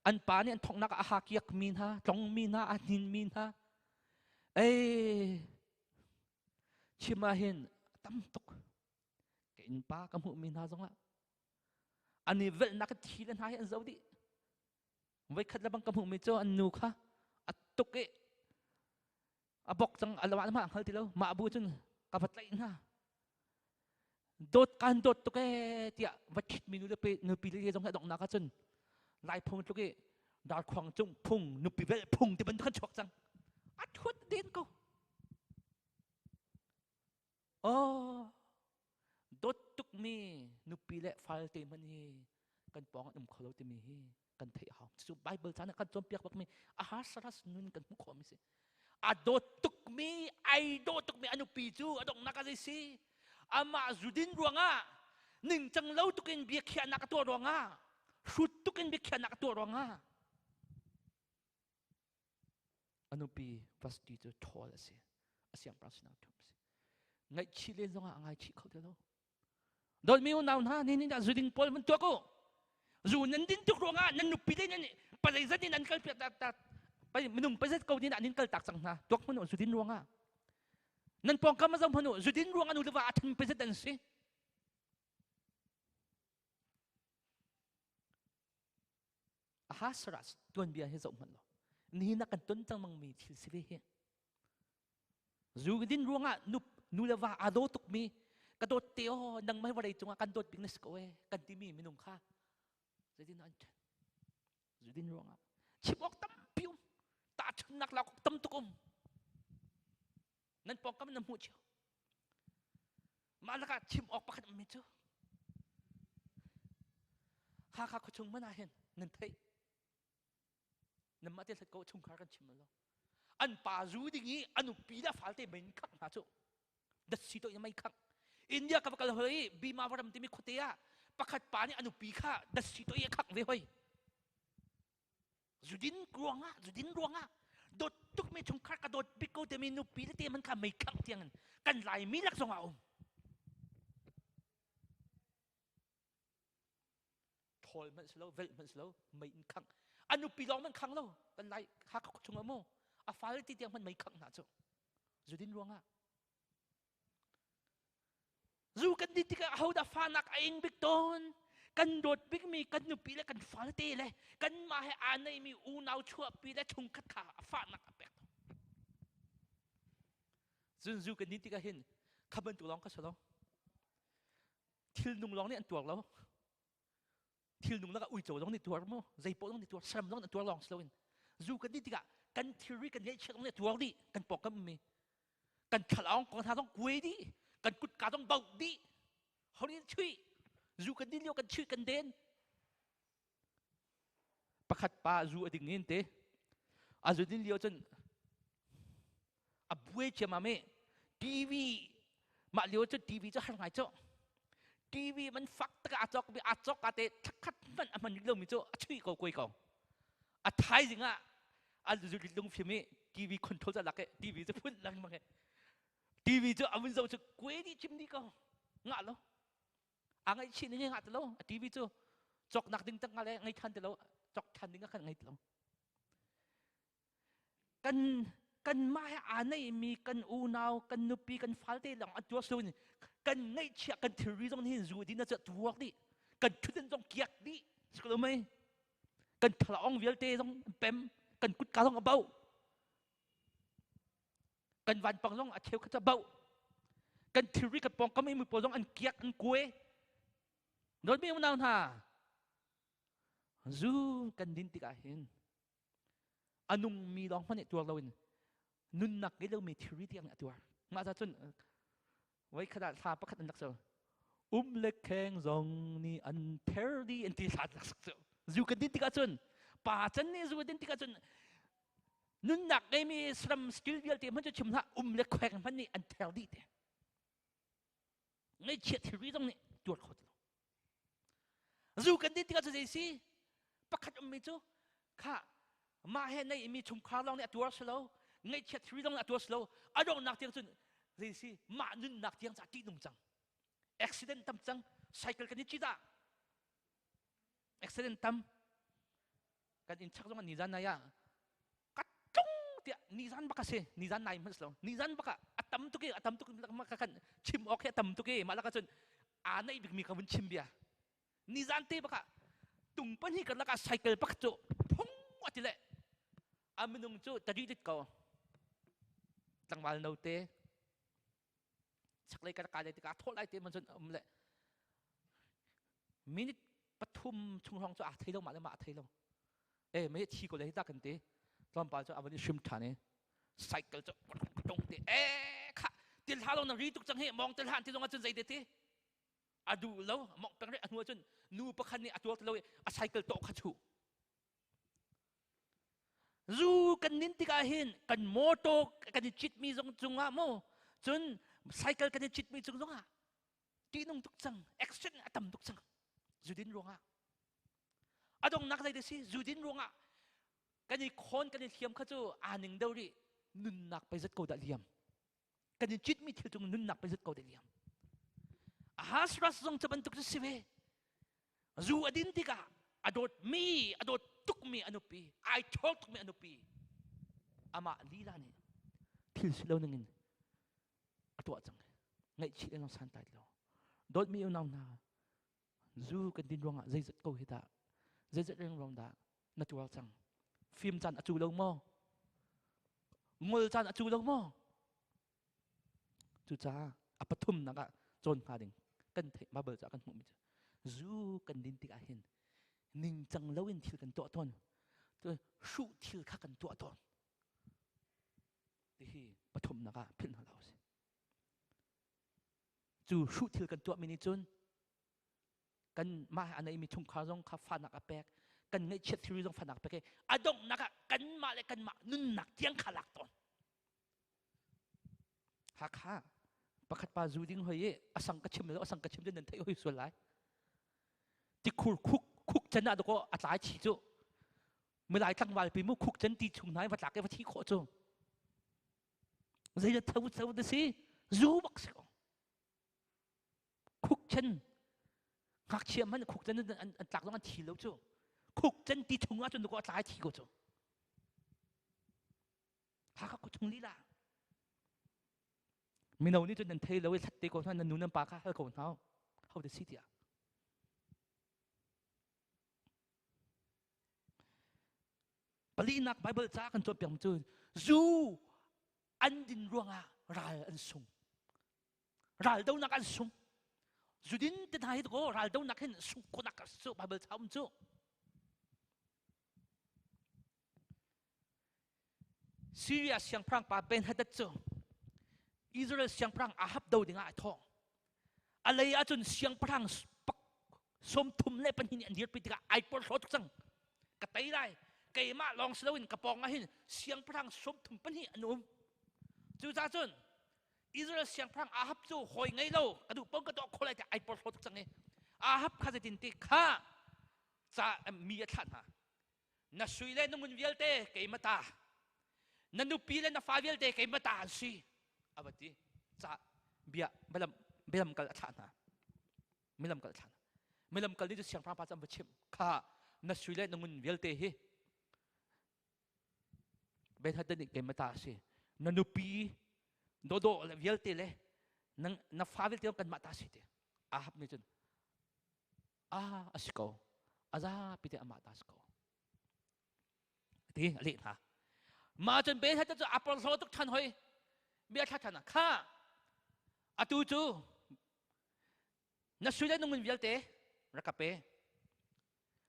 an pa nih an thonghnak ah a hakiak mi hna, tlong mi hna, a hnin mi hna. Ei, chim ah hin a tam tuk. Ka innpa ka hmuh mi hna zongah an i velhnak thi le hna hi an zo dih. Voikhat le bang ka hmuh mi cu an nu kha a tuk i a bok cang a lamah mah hngal ti lo mah bu cun ka va tlaih hna dawt kan dawt tuk ee tiah va ṭhit mi nu le pe nupi le zong he donghnak ah cun lai phung tluk i darkhuang cung phung nupi velh phung ti bantuk kan chuak cang a thut den ko oh dawt tuk mi nupi le falte hmanh hi kan pawng an um kho lo timi hi kan theih hau. Cucu Bible caan ah kan cawnpiak bakmi Ahasuerus nun kan hmuh khawhmi si. A dawt tuk tukmi, ai dawh tukmi a nupi cu a donghnak ah zei si? Amah zudin ruangah ningcang lo tukin biakhiahnak a tuah ruangah, hrut tukin biakhiahnak a tuah ruangah a nupi Vasti cu ṭhawl a si. A siangpahrang sinak ṭhum a si. Ngaihchih len zongah a ngaichih kho ti lo. Dawtmi unau hna, ni nih zuding pawl mun tuak u. Zu nan din tuk ruangah nan nupi le nan pazeizat in an kal piak tak tak minung pazet ko din an kal tak cang hna. Tuak hmanu zudin ruangah. Nan pawngkam a zong hmanu zudin ruangah nu le va a than pazet an si. Ahasuerus tuanbia hi zoh hmanh law nihin ah kan ton cangmangmi thil si ve hi. Zu din ruangah nu, nu le va aa daw tukmi ka dawt te aw nangmah vawlei cungah kan dawt bik na si ko e kan timi minung kha zeitin an ṭhen zu din ruangah chim awk tampi um tahchunnak lak awk tam tuk um nan pawngkam na hmuh cio mah lakah chim awk pakhat ummi cu Hakha khuachung hmanh ah hin nan theih Nanmah te hlat ko chungkhar kan chim lo. An pa zu ding i an nupi le falte mei in khangh hna cu. Datsi to in mei khangh. India ka va kal hoi Bima varam timi khuate ah pakhat pa nih a nupi kha datsi to i a khangh ve hoi. Zudin ruangah zudin ruangah dawt tuk mi chungkhar ka dawt bik ko timi nupi le te man kha mei khangh tiang in kan Laimi lak zong ah um. Thawl hmanh si lo, velh hmanh si lo, mei in khangh. A nupi lawng hmanh khang lo. Kan lai Hakha chung ah mu. A fale ti tiang hmanh mei khangh hna cu. Zudin ruangah. Zu kan din tikah ahodah fanak a ing bik tawn? Kan dawt bikmi kan nupi le kan fale te le kanmah he aa neimi unau chuahpi le chungkhat kha a fahnak a pek tawn. Cun zu kan din tikah hin kha bantuk lawng ka si lo. Thilnung lawng nih an tuar lo. Thilnung lakah uico zong nih tuar mu, zeipaoh zong nih tuar, saram zong nih tuar lawng si loin zu kan dih tikah kan thilri kan ngeihchiat zong nih tuar dih, kan pawngkam ummi. Kan thlalaung kong hna zong kuai dih, kan kutka zong bauh dih. Ho nih chuih, zu kan din lio kan chuih kan den. Pakhat pa zu a ding in te, a zu din lio cun a buai ciammam i TV mah lio cu TV cu har ngai cu TV man fak tak a cawk mi a cawk ka te thakhat hmanh a hman rih lomi cu a chui ko kuai ko a thaizing ah a zulit lung phim i TV control ca lak i TV cu phun lengmang i TV cu a vun zo cu kuai dih chim dih ko ngah lo a ngaihchih ning ngah ti lo a TV cu cawknak ding tak nga le ngei than ti lo cawk than ding ah khan ngei ti lo Kan kanmah he aa neihmi kan unau, kan nupi, kan falte lawng an tuar si kan ngaihchiah kan thilri zong nih zu din a tuak dih. Kan thutden zong kiak dih. Si ko lo mei? Kan thalaong vialte zong an pem. Kan kutka zong a bauh. Kan vanpang zong a cheu kha cu a bauh. Kan thilri kan pawngkam i mi pawl zong an kiak an kuai. Dawtmi unau hna, zu kan din tikah hin a nungmi lawng hmanh nih tuar loin nunnak ngei lomi thilri tiang nih a tuar. Mah ca cun voi khat ah thla pakhat an rak ser. Um le kheng zong nih an ther dih an ti thla rak sak cu. Zu kan din tikah cun pa can nih zu din tikah cun nunnak ngeimi saram skill vialte hmanh cu chim hlah um le kheng hmanh nih an ther dih te. Ngaihchiat thilri zong nih tuar kho ti lo. Zu kan din tikah cu zei si? Pakhat ummi cu kha mah he nei mi chungkhar lawng nih a tuar si lo, ngaihchiat thilri lawng nih a tuar si lo, a donghnak tiang cun zei si? Mah nunnak tiang ca ṭihnung cang. Accident tam cang, cycle kan i cit ah accident tam. Kan inn chak zong ah nizan nai ah ka tlung tiah nizan bak a si nizan nai hmanh si lo nizan bak ah a tam tuk i a tam tuk ka kan chim awk hi a tam tuk i mah lak ah cun aa naih bikmi ka vun chim bia nizan te bak ah tung pahnih karlak ah cycle pakhat cu phung a ti le a minung cu tari dit ko tlangval note chaklei ka kai lai tikah thawh lai te man cun um le minute pathum chung hrawng cu aa thei lo mah le mah a thei lo e mei thi ko le hi ta kan ti tlawmpal cu a van i hrim ṭhan i cycle cu tung te e kha til hla lo na ri tuk cang hi mong til hlan ti zong ah cun zei te ti a duh lo mong peng ri a hnu ah cun nu pakhat nih a tuar ti lo i a cycle tawh kha chu. Zu kan nin tikah hin kan motor kan i citmi zong cungah mu cun cycle kan i citmi cung zongah ṭihnung tuk cang, accident a tam tuk cang zudin ruangah. A donghnak zei si zudin ruangah kan i khawn kan i hliam kha cu aa ning deuh rih nunnak pei zat ko dah liam. Kan i citmi thil cung nunnak pei zat ko dah liam. Ahasuerus zong cu bantuk cu si ve. Zu a din tikah a dawtmi, a dawt tukmi a nupi, ai ṭhawl tukmi a nupi, amah lila nih thil si lo ningin a tuah cang. Ngaihchih le santlai lo. Dawtmi unau hna, zu kan din ruangah zeizat ko hi dah, zeizat rengruang dah na tuar cang. Fim caan a cu lo maw? Ngol caan a cu lo maw? Cucaah a pathumnak ah cawn hnga ding kan theih Bible ca kan hmuhmi cu zu kan din tikah hin ningcang loin thil kan tuah tawn. Hruh thil kha kan tuah tawn. Tihi pathumnak ah philh hna lo si. Cu hruh thil kan tuahmi nih cun kan mah a neimi chungkhar zong kha fahnak a pek kan ngaihchiat thilri zong fahnak a pek i a donghnak ah kanmah le kanmah nunnak tiang kha lak tawn. Hakha pakhat pa zu ding hoi i asang ka chim lo asang ka chim nan theih hoi sual lai tikhur khuk khuk chan ah dakaw a tlai chi cu milai tlangval pi mu khuk chan ti chung nai va tlak i va thi khawh cu zei tho tho da si zu bak si ko khuk chan ngakchia man khuk chan an tlak zong an thi lo cu khuk chan ti chung ah cun dakaw a tlai thi ko cu Hakha khuachung lila mino nih cun nan thei lo i thlat te ko hna nan nu nan pa kha hal ko hna ho te si tiah palinak Bible ca kan cawnpiak cu zu an din ruangah ral an sung ral donak an sung zudin te hna hi ko ral donak hin sung konak su Bible ca um cu Syria siangpahrang pa Ben-hadad cu Israel siangpahrang Ahab do dingah ai thawh. A lei ahcun siangpahrang 32 nih an dirpi tikah ai porhlaw tuk cang. Ka tei lai. Keimah lawng si loin ka pawng ah hin siangpahrang 32 an um. Cucaah cun Israel siangpahrang Ahab cu hawi ngei lo ka duh paoh ka tuah khawh lai tiah ai porhlaw tuk cang i Ahab kha zeitin ti kha ca mi a thlah hna. Na sui le na ngun vialte keimah ta. Na nupi le na fa vialte keimah ta an si. A va ti. Ca bia bialam bialam kal a thlah hna. Milam kal a thlah hna. Milam kal nih cu siangpahrang pa cu an va chimh. Kha na sui le na ngun vialte hi Ben-Hadad nih keimah ta a si. Na nupi dawdawh le vialte le na fa vialte kanmah ta a si ti. Ahab nih cun ah a si ko a zapi te amah ta si ko ti a leh hna mah cun Ben Hadad cu a porhlaw tuk ṭhan hoi bia thla ṭhan kha atu cu na sui le nungun vialte rak ka pe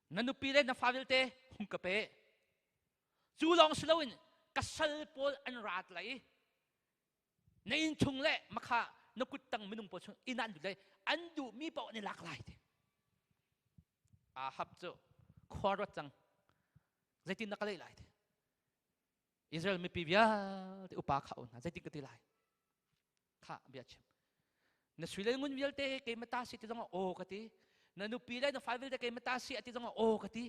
na nupi le na fa vialte hung ka pe cu lawng si loin ka sal pawl an rat lai na inn chung le makha na kut tang minung pawl chung inn an lut lai an duhmi paoh an i lak lai ti Ahab cu khua ruat cang zeitin na ka leh lai ti Israel mipi vialte upa kha hna zeitin ka ti lai kha bia chim na sui le ngun vialte keimah ta si ti zong aw ka ti na nupi le na fa vialte keimah ta si ati zong aw ka ti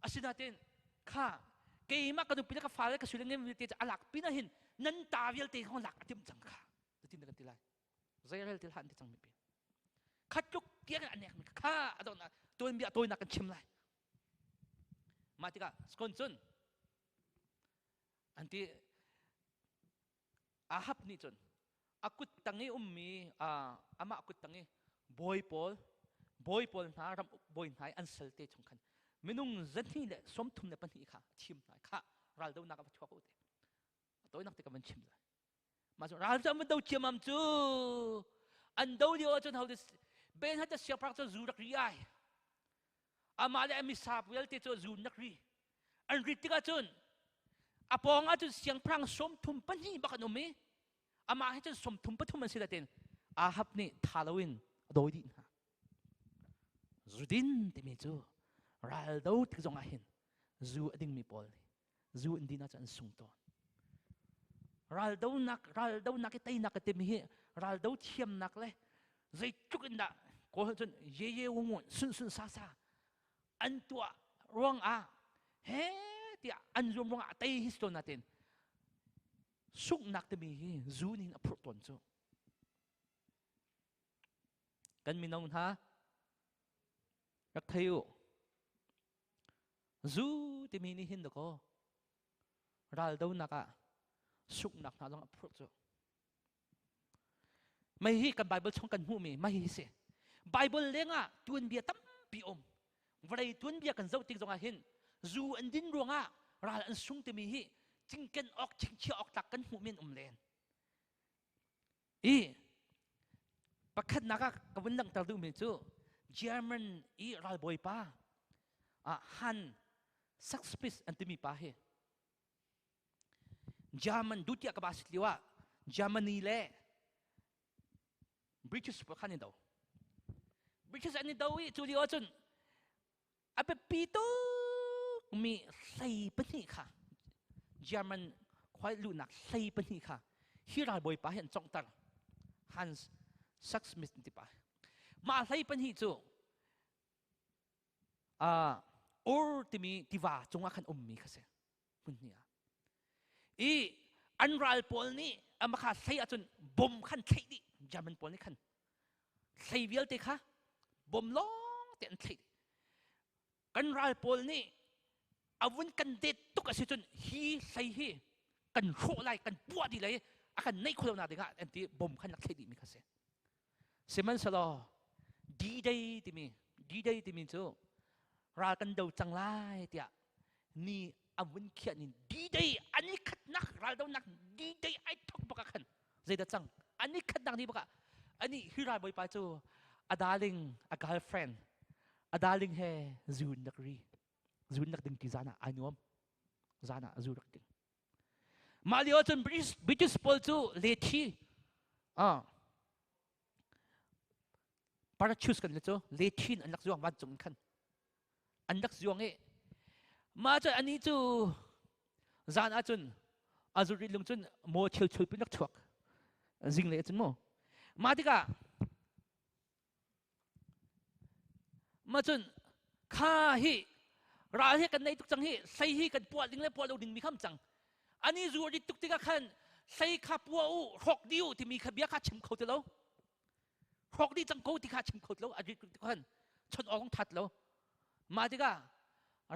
Asinain kha keimah ka nupi le ka fale ka sui le ngem vialte cu a lak pin ah hin nan ta vialte kha lak a timh cang kha cutin kan ti lai zeirel ti hlah an ti cang mipi kha tluk tiang in a nek mi kha a donghnak tuanbia tawinak kan chim lai mah tikah skon cun an ti Ahab nih cun a kut tang i ummi amah kut tang i bawi pawl bawi pawl hna ram bawi hna i an salte chung khan minung 232 kha a thim hna kha raldonak a va chuak u te a tawinak te ka van chim lai mah cu ral cu an van do ciamam cu an do lio ahcun ho Ben Hadad siangpahrang cu zu rak ri ai amah le a misa vialte cu zu nak ri an rit tikah cun a pawng ah cun siangpahrang 32 bak an um i amah he cun 33 an si latin Ahab nih tha loin a dawi dih hna zudin timi cu ral do tik zong ah hin zu a dingmi pawl nih Zu an din ahcun an sung tawn. Raldonak raldonak i teinak ka timi hi raldo thiamnak le zeitluk in dah kawl cun ye ye wung sun sun sa sa an tuah ruangah he tiah an zuam ruangah tei hi si tawn natin sunghnak timi hi zu nih a phurh tawn cu. Kan mino hna rak thei u. Zu timi nih hin dakaw raldonak ah sunghnak hna zong a phurh cu. Mei hi kan Bible chung kan hmuhmi mei hi si. Bible lengah tuanbia tampi um. Vawlei tuanbia kan zoh tik zongah hin zu an din ruangah ral an sung timi hi cingken awk chingchiah awk tlak kan hmuhmi an um len. I pakhatnak ah ka vun langhter duhmi cu German i ralbawipa Han Saxpis an timi pa hi German dutiah ka ba sit lio ah Germany le British pa khan in do. British an i do i cu lio ahcun a biapi tukmi hlei pahnih kha German khuai luhnak hlei pahnih kha hi ralbawipa hi an conghter Hans Sachsmith ti pa mah hlei pahnih cu Ur timi tiva cungah khan ummi kha si hmun hnih ah i an ral pawl nih ama kha hlei ahcun bom khan thlei dih German pawl nih khan hlei vialte kha bom lawng te an thlei dih kan ral pawl nih a vun kan det tuk a si cun hi hlei hi kan hrawh lai kan puah dih lai a kan neih kholo nak dingah an ti bom khan rak thlei dih mi kha si Sihmanhsehlaw D-Day timi D-Day timi cu ral kan do cang lai tiah ni a vun khiah ni D-Day an i khatnak raldonak D-Day ai thok bak ah khan zeidah cang an i khatnak ni bak ah ani hi ral bawipa cu a darling a girlfriend a darling he zun rak ri zun rak ding ti zan ah ai nuam zan ah zu rak ding Mah lio ahcun British, British pawl cu lethi parachute kan le cu lethin an rak zuang vancung in khan an rak zuang i mah cun ani cu zan ahcun azuri lung cun maw thil chul pin rak chuak zing le cun mu mah tikah Mah cun kha hi ral hi kan nei tuk cang hi hlei hi kan puah ding le puah lo ding mi kham cang ani zu rit tuk tikah khan hlei kha puah u hrawk dih u timi kha bia kha chim kho ti lo hrawk dih cang ko ti kha chim kho ti lo a rit tuk tikah khan chon awk that lo mah tikah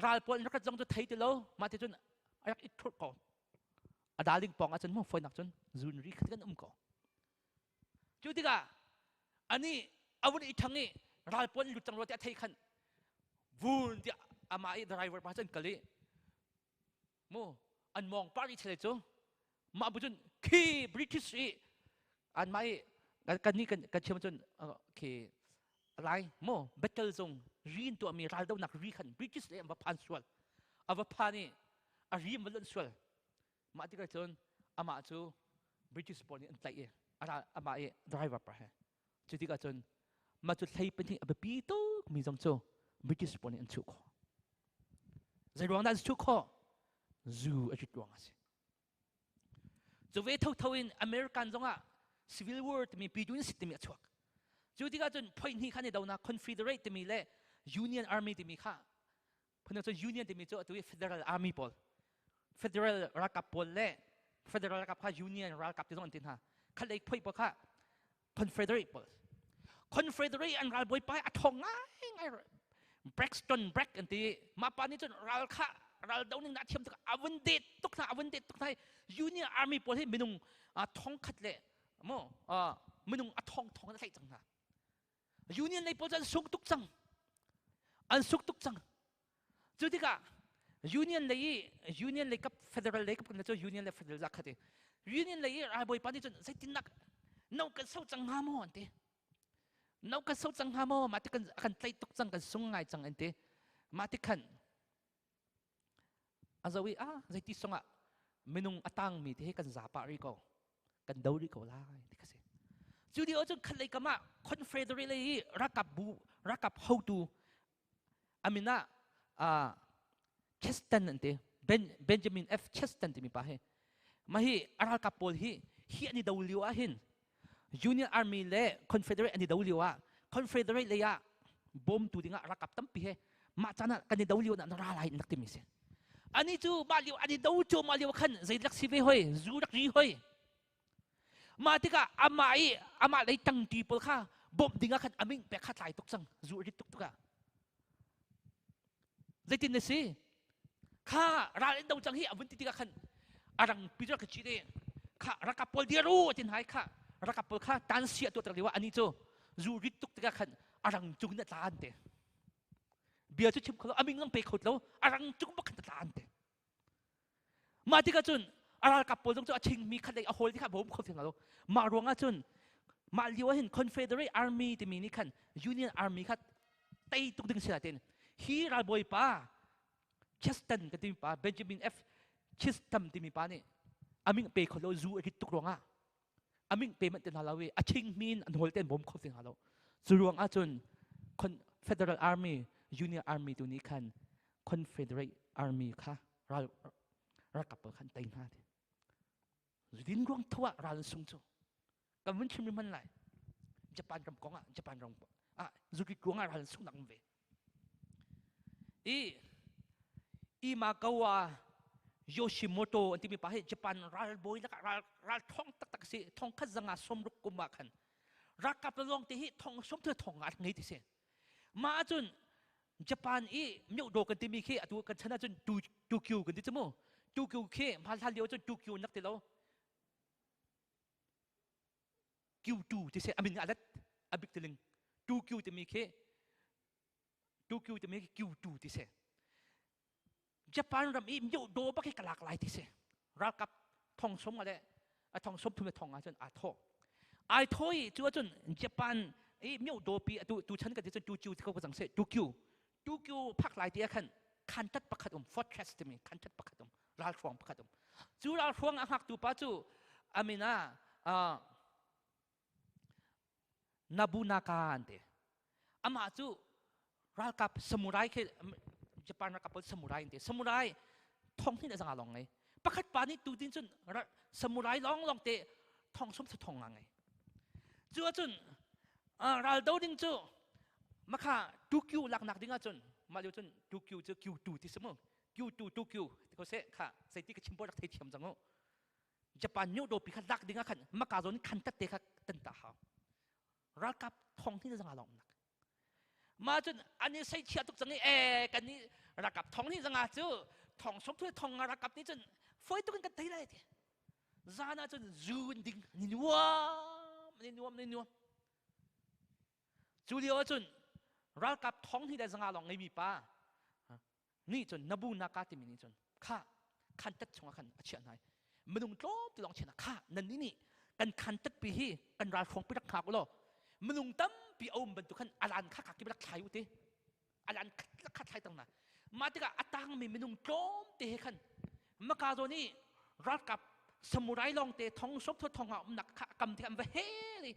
ral pawl an rak zong cu thei ti lo mah ti cun a rak i thurh ko a darling pawng ahcun mu foinak cun zun ri kha kan um ko Cu tikah anih a vun i ṭhang i ral pawl lut cang rua tiah a thei khan vun tiah amah i driver pa cun kal i mu an mawng par i chele cu mah bu cun khi British i an mah i kan nih kan kan chim cun khi lai mu battle zung ri in tuahmi raldonak ri khan British le an va phan sual a va phan i a ri an va lonh sual Mah tikah cun amah cu British pawl nih an tlaih i amah i driver pa he cu tikah cun mah cu hlei pahnih a biapi tuk mi zong cu British pawl nih an chuh khawh. Zei ruang dah an chuh khawh? Zu a rit ruang a si. Cu ve thotho in American zongah Civil War timi Pidun Sit timi a chuak. Cu tikah cun phoih hnih kha an i donak Confederate timi le Union Army timi kha Phundang cu union timi cu atu i federal army pawl, federal ralkap pawl le federal ralkap kha union ralkap ti zong an ti hna. Khat lei phoi pawl kha Confederate pawl. Confederate an ralbawi pa a thong ngai ngai Braxton Bragg an ti. Mah pa nih cun ral kha ral do ning na thiam tuk avun det tuk hna avun det tuk hna Union Army pawl hi minung thong khat le mo minung a thong thong an tlaih cang hna. Union lei pawl cu an sung tuk cang. An suk tuk cang. Cu tikah Union lei i Union lei kap federal lei kap kan cu Union le federal za khat i Union lei i ralbawi pa nih cun zeitinnak no kan so cang hnga maw an ti. No kan so cang hnga maw mah ti kan kan tlaih tuk cang kan sung ngai cang an ti. Mah ti khan a zo i ah zeiti songah minung a tangmi te hi kan za pah rih ko kan do rih ko lai ti ka si cu lio cun khat lei kam ah confederate lei i ralkap bu ralkap hotu amina ah Cheston an ti Ben, Benjamin F. Cheston timi pa hi mah hi a ralkap pawl hi hi an i do lio ah hin Union Army le Confederate an i do lio ah Confederate lei ah bawmtu dingah ralkap tampi he mah caan ah kan i do lio na ra lai in rak timi si. Ani cu mah lio an i do cu mah lio khan zei rak si ve hoi zu rak ri hoi. Mah tikah amah i amah lei tangti pawl kha bawmh dingah khan aming pek kha tlai tuk cang zu rit tuk tukah. Zeitin na si? Kha ral in do cang hi a vun ti tikah khan a rang pi cu ka ci te kha rakap pawl dir u tin hai kha rakap pawl kha tan sia tu tak liwa ani cu zu rit tuk tikah khan a rang cung na tla an te bia cu chim kholo aming lang pe kho lo a rang cung bak khan tla an te mah tikah cun a ralkap pawl zong cu a chingmi khat lei a hawl ti kha bawm kho ti hna lo mah ruangah cun mah lio ah hin Confederate Army timi nih khan Union Army kha tei tuk ding si la tin hi ralbawi pa Cheston ka timi pa Benjamin F Chisholm timi pa nih aming pe kho lo zu a rit tuk ruangah aming pe manh te hna lo i a ching min an hawl ten bawm kho ti hna lo cu ruang ah cun Federal Army Union Army tu nih khan Confederate Army kha ral ralkap pawl khan tei hna ti zudin ruang tho ah ral sung cu kan vun chim hman lai Japan ram kong ah Japan ram ah zuki kuang ah ral sung nak ve i Imagawa Yoshimoto an timi pa hi Japan ralbawi lakah ral ral thong taktak si thong khat zanga somruk kum ah khan ralkap lawng te hi thong som the thong nga ngei ti si ma ahcun Japan i myohdaw kan timi khi atu kan chan ahcun Tokyo kan ti cu mu Tokyo khi hlan lio cun Tokyo nak ti lo Q2 ti si amin alat abik tiling Tokyo timi khi Tokyo timi khi Q2 ti si Japan ram i myohdaw bak hi ka lak lai ti si ralkap thong som le a thong som thum le thong ah cun aa thawh ai thaw i cu ahcun Japan i myohdaw pi atu tu chan ka ti cun Tokyo ti ko ka cang se Tokyo Tokyo phak lai ti ah khan khantat pakhat um fortress timi khantat pakhat um ralhruang pakhat um cu ralhruang a hngaktu pa cu amina Nabunaka an ti. Amah cu ralkap samurai khi Japan ralkap pawl samurai an ti. Samurai thong hin a zanga long ngei. Pakhat pa nih tu tin cun samurai long long te thong som thong nga ngei. Cu ahcun ral do ding cu makha Tokyo laknak ding ahcun mah lio cun Tokyo cu Q2 ti si mu. Q2 Tokyo ti ko seh kha zeiti ka chim bo rak thei thiam cang u. Japan myodaw pi kha lak ding ah khan maka zawn khan tat te kha tan ta hau ralkap thong hin zanga long nak ma cun an i sei chia tuk cang i e kan ni ralkap thong ni zanga cu thong som thu thong nga ralkap ni cun foi tuk in kan tei lai ti zan ah cun zu in ding ni nuam ni nuam ni nuam cu lio ah cun ralkap thong hi le zanga long ngei mi pa nih cun nabu naka timi nih cun kha khan tat chungah khan a chiah hna minung tlawm ti lawng chiah kha nan nih nih kan khan tat pi hi kan ralhruang pi rak hngak u law minung tampi a um bantuk khan alan kha kha ki rak thlai u ti alan khat kha thlai tang na mah tikah a tangmi minung tlawm te he khan maka zawn i ralkap samurai lawng te thong sop tho thong ah umnak kha kam te an va hel i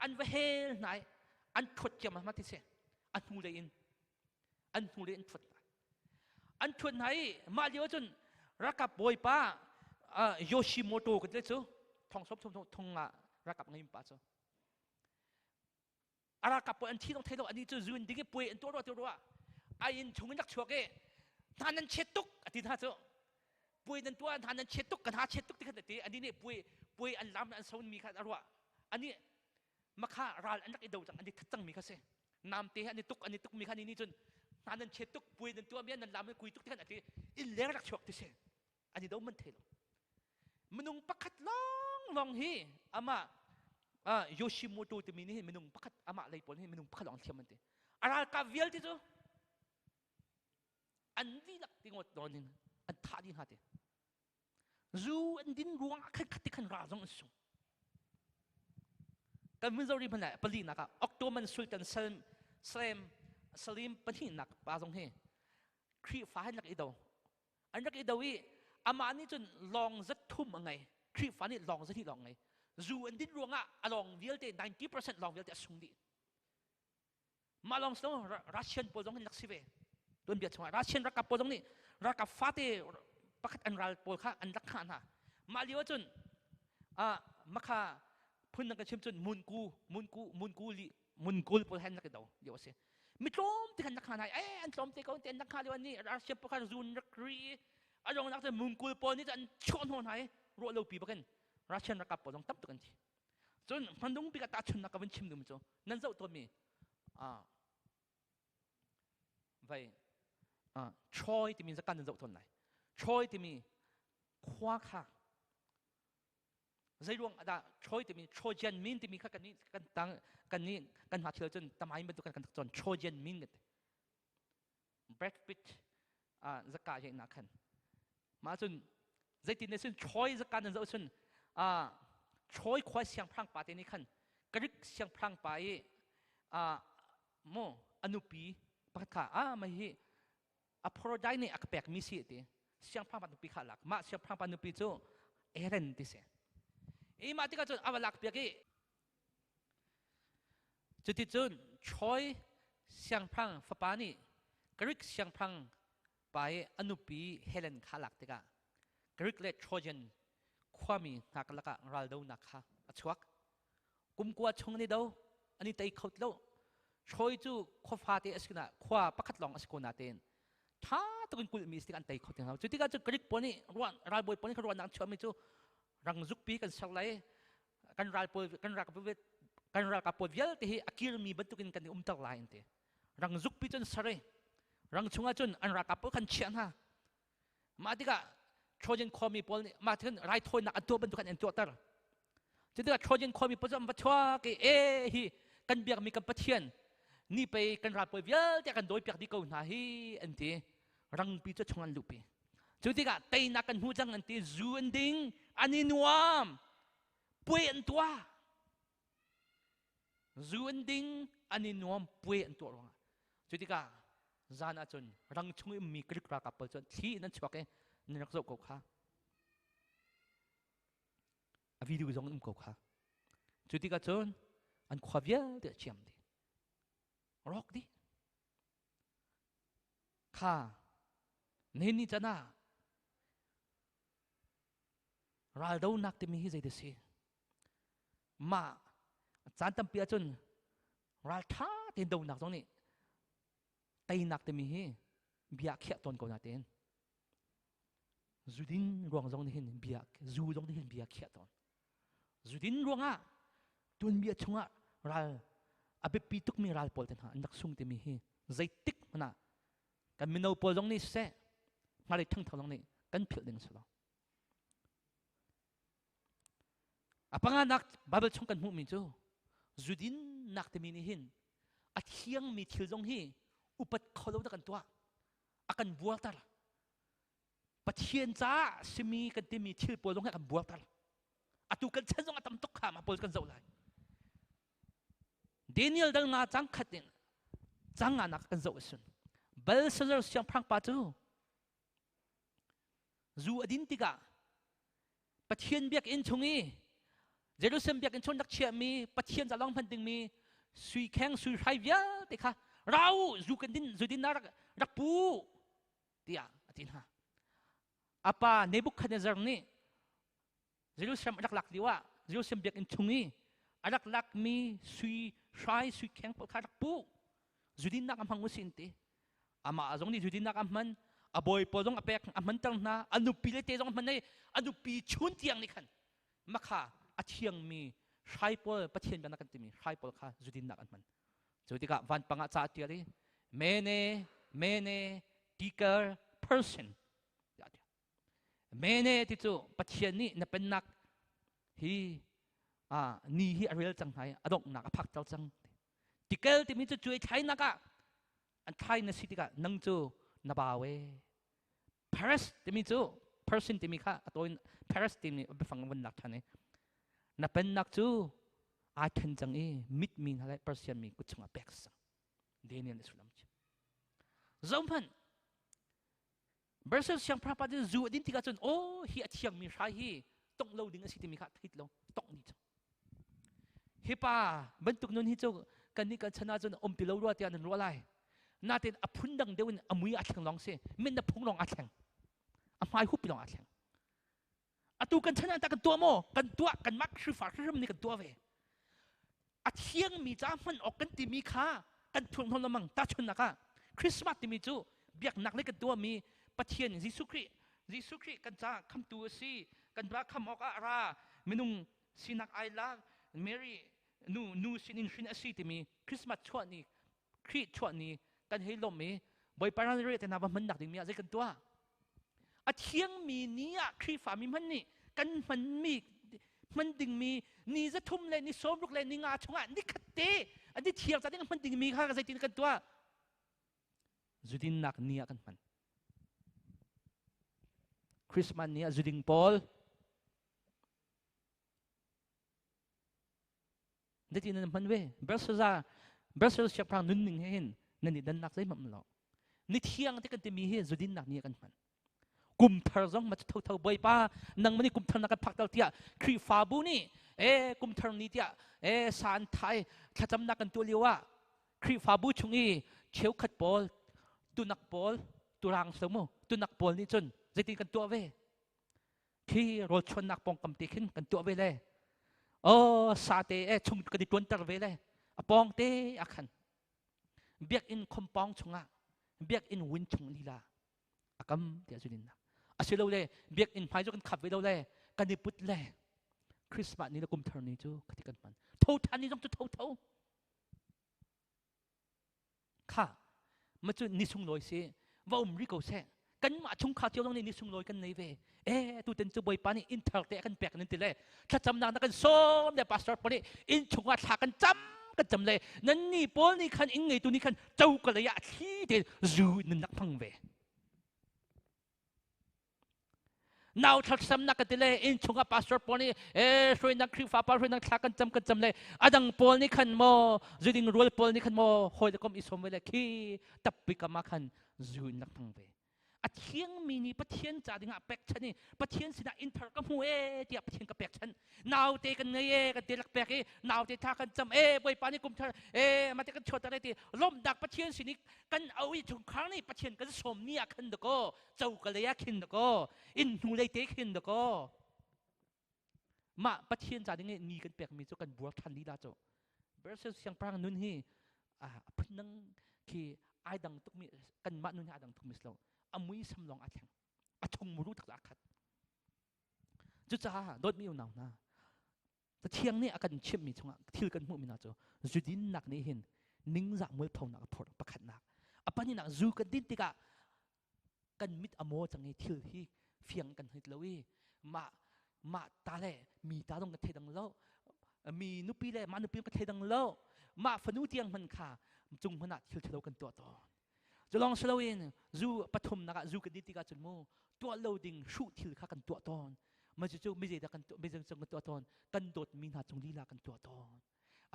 an va hel hna i an thuat ciam ma ti se a hnu lei in an hnu le an thuat hna an thuat hna i mah lio cun ralkap bawipa Yoshimoto kan ti cu thong som thong thong nga ralkap ngei pa cu a ralkap pawl an thi dong thei lo ani cu zun ding i puai an tuah rua tuah rua ai in chung in rak chuak i hna nan chet tuk a ti hna cu puai nan tuah hna nan chet tuk ka hna chet tuk ti khan a ti ani nih puai puai an lam an son mi kha a ruah ani makha ral an rak i do cang an i that cang mi kha si namte he an i tuk an i tuk mi kha ni nih cun hna nan chet tuk puai nan tuah mi nan lam nan kui tuk ti khan a ti inn leng rak chuak ti si an i do man thei lo minung pakhat lawng lawng hi amah Yoshimoto timi nih minung pakhat amah lei pawl hi minung pakhat lawng thiam an ti a ralkap vialte cu an dihlak ti ngawt nawn in an thah dih hna ti Zu an din ruang ah khan khat khan ra zong an sung. Kan mun zori hmanh pali nak ah Ottoman Sultan Salim Salim Salim pahnihnak pa zong hi Khrihfa han rak i do. An rak i do i amah nih cun lawng zat thum a ngei. Khrihfa nih lawng zat hi lawng ngei. Zu an din ruangah a lawng vialte 90% lawng vialte a sung dih. Mah lawng si lo Russian pawl zong hin rak si ve. Tuanbia chungah Russian ralkap pawl zong nih ralkap fate Pakhat an ral pawl kha an rak khah hna. Mah lio ahcun makha phun dang ka chim cun munku munku munku li munkul pawl hen rak i do lio a si. Mi tlawm te khan rak khah hna i an tlawm te ko te an rak khah lio ni Russia pakhat zun rak ri i a rong nak cun mungkul pawl nih an chuah hnawh hna i ruah lo pi bakin Russian ralkap pawl zong tam tuk an thi. Cun hmanung bik ah tahchunnak ka vun chim duhmi cu nan zoh tawnmi vai Troy timi zakan nan zoh tawn lai. Troy timi khua kha zeiruang dah Troy timi Trojan min timi kha kan nih kan tang kan nih kan hma thil cun tamai bantuk kan kan cun Trojan min kan ti. Brad Pitt zaka ye na khan ma cun zeitin ne sun Troy zaka nan zoh cun Troy khua siangpahrang pa te nih khan Greek siangpahrang pa i mo anupi pakhat kha a mai hi Aphrodite nih a ka pek mi si ti siangpahrang pa nupi kha lak mah siangpahrang pa nupi cu Eren ti si i mah tikah cun a va lak piak i Cuticun Troy siangpahrang fapa nih Greek siangpahrang pa i a nupi Helen kha a lak tikah Greek le Trojan khuami hna karlak ah raldonak kha a chuak. Kum kua chung an i do, an i tei kho ti lo. Troy cu khua fate a si na khua pakhat lawng a si ko nain ṭha tuk in kulhmi si tikah an tei kho ti lo. Cu tikah cu Greek pawl nih ralbawi pawl nih ruahnak an chuahmi cu rangzukpi kan ser lai kan ral pawl kan ralkap kan ralkap pawl vialte hi a kirmi bantukin kan i umter lai an ti rang zukpi cun sare rang chungah cun an ralkap pawl khan chiah hna mah tikah Trojan khuami pawl nih mah tikhan raithawinak an tuah bantuk an tuahter cu tikah Trojan khuami pawl cu an va chuak i e hi kan biakmi kan Pathian ni pei kan ral pawl vialte kan dawipiak dih ko hna hi an ti rangpi cu chung an luhpi cu tikah teinak kan hmu cang an ti zu an ding an i nuam puai an tuah zu an ding an i nuam puai an tuah ruangah cu tikah zan ah cun rang chung i ummi Greek ralkap pawl cu thli in an chuak i nan rak zoh ko kha a video zong um ko kha cu tikah cun an khua vialte a ciam dih rawk dih Kha nihin ni can ah raldonak timi hi zeidah si? Mah caan tampi ahcun ralṭha tein donak zong nih teinak timi hi bia khiah tawn ko natein zudin ruang zong nih hin bia zu zong nih hin bia khiah tawn. Zudin ruangah tuanbia chungah ral a biapi tukmi ral pawl te hna an rak sung timi hi zeitik hmanh ah kan mino pawl zong nih siseh hmalei ṭhangthar zong nih kan philh ding a si lo. A panganak Bible chung kan hmuhmi cu zudin nak timi nih hin a thiangmi thil zong hi upat kho lo dah kan tuah a kan buarter Pathian caah simi kan timi thil pawl zong hi kan buarter. Atu kan chan zong a tam tuk kha mah pawl kan zoh lai. Daniel dal nga cang khat in cang nga nak kan zoh asun. Belshazzar siangpahrang pa cu zu a din tikah Pathian biakinn chung i Jerusalem biakinn chung rak chiahmi Pathian ca lawng hman dingmi sui kheng sui hrai vialte kha rau zu kan din zu din na rak rak pu tiah a ti hna. A pa Nebuchadnezzar nih Jerusalem a rak lak lio ah Jerusalem biakinn chung i a rak lakmi sui hrai sui kheng pawl kha rak pu zudinnak a hmang usin ti amah zong nih zudinnak a hman a bawi pawl zong a pek a hmanter hna a nupi le te zong a hman i a nupi chun tiang nih khan makha a thiangmi hrai pawl Pathian biaknak kan timi hrai pawl kha zudinnak an hman Cu tikah vanpang ah ca a ṭial i mene mene tiker person tiah a ṭial. Mene ti cu Pathian nih na pennak hi ni hi a rel cang hna i a donghnak a phakter cang. Tikel timi cu cuai thlainak ah an thlai na si tikah nang cu na bau ee. Paris timi cu person timi kha a tawi Paris timi biafang vun lak ṭhan i na pennak cu aa ṭhen cang i mit mi hna le Persian mi kut chungah pek cang Daniel nih sullam chim zohhmanh Persian siangpahrang pa cu zu a din tikah cun aw hi a thiangmi hrai hi tongh lo ding a si timi kha thit lo tongh ni cang Hi pa bantuk nun hi cu kannih kan chan ahcun um ti lo rua tiah nan ruah lai. Natin a phun dang deuh in a mui a thleng lawng si. Min na phung lawng a thleng. A Hmai hup lawng aa thleng. Atu kan chan ah kan tuah maw? Kan tuah, kan mah Khrihfa hrim nih kan tuah ve. A thiangmi ca hman awk kan timi kha kan thurhnawm lengmang. Tahchunhnak ah, Christmas timi cu biaknak le kan tuahmi Pathian Jesuh Khrih, Jesuh Khrih kan ca khamtu a si, kan ra kham awk ah ra, minung sinak ai lak, Mary nu nu sinin hrin a si timi Christmas chuah ni, Khrih chuah ni kan hei lawmh i Bawipa ral re te hna va hmannak dingmi ah zei kan tuah? A thiangmi ni ah Khrihfami hmanh nih kan hmanmi hman dingmi ni 3 le ni 60 le ni 5 chungah ni khat te a ni thiang ca ding hman dingmi kha zeitin kan tuah? Zudinnak ni ah kan hman. Christmas ni ah zuding pawl Zeitin nan hman ve? Belshazzar Belshazzar siangpahrang nunning he hin nan i dannak zeihmanh lo. Ni thiang te kan timi hi zudinnak ni ah kan hman. Kum thar zong ma tho tho Bawipa nang mani kum thar na kan phak tal tiah Khrihfabu nih e kum thar ni tiah e san thai thlacamnak kan tuah lio ah Khrihfabu chung i cheukhat pawl tunak pawl turang so mu tunak pawl nih cun zeitin kan tuah ve khi rawlchuannak pawngkam te khin kan tuah ve le oh sa te e chung kan i tuanter ve le a pawng te a khan biakinn compound chungah biakinn win chung lila a kam tiah zunin nak asilole biakinn hmai cu kan khap ve lo le kan i put le Christmas ni le kum thar ni cu khati kan hman tho than ni zong cu tho tho Kha ma cu ni sunglawi si va um ri ko seh. Kanmah chungkhar cio zong nih ni sunglawi kan nei ve. E tuten cu Bawipa nih inn thar te a kan pek nan ti le thlacamnak na kan sawm le pastor pawl nih inn chungah thla kan cam kan cam le nan ni pawl nih khan inn ngeitu nih khan coka lei ah thli te zu nan nak hmang ve. Nau thlacamnak ka ti le inn chungah pastor pawl nih e hruainak Khrihfa pa hruainak thla kan cam kan cam le adang pawl nih khan maw zuding rual pawl nih khan maw hawi le kom i sawm ve le khi tappi kam ah khan zu in lak thang ve a thiangmi nih Pathian ca dingah pekchan i Pathian sinah inn thar ka hmu e tiah Pathian ka pekchan naute kan ngei e kan ti lak pek i naute thla kan cam e Bawipa nih kum thar e mate kan chuater e ti lawmhnak Pathian sin i kan au i chungkhar nih Pathian kan sawm ni ah khan dakaw coka lei ah khin dakaw inn hnu lei te khin dakaw mah Pathian ca ding i ni kan pekmi cu kan buar ṭhan lila cu versus siangpahrang nun hi a phundang khi ai dang tukmi kanmah nun hi ai dang tukmi si lo a muisam lawng aa thleng a chung muru tak a khat cucaah dawtmi unau hna Pathian nih a kan chimhmi chungah thil kan hmuhmi hna cu zudinnak nih hin ningzah mualphonak a phorh pakhatnak a pahnihnak zu kan din tikah kan mit a maw cang i thil hi fiang kan hit lo i mah mah ta le mi ta dong ka thei dang lo mi nupi le mah nupi ka thei dang lo mah fanu tiang hman kha cung hman ah thil thalo kan tuah tawn Culong siloin zu pathumnak ah zu kan din tikah cun mu tuah lo ding hruh thil kha kan tuah tawn. Ma cu mi zeidah kan tuah mi cung kan tuah tawn kan dawtmi hna cung lila kan tuah tawn.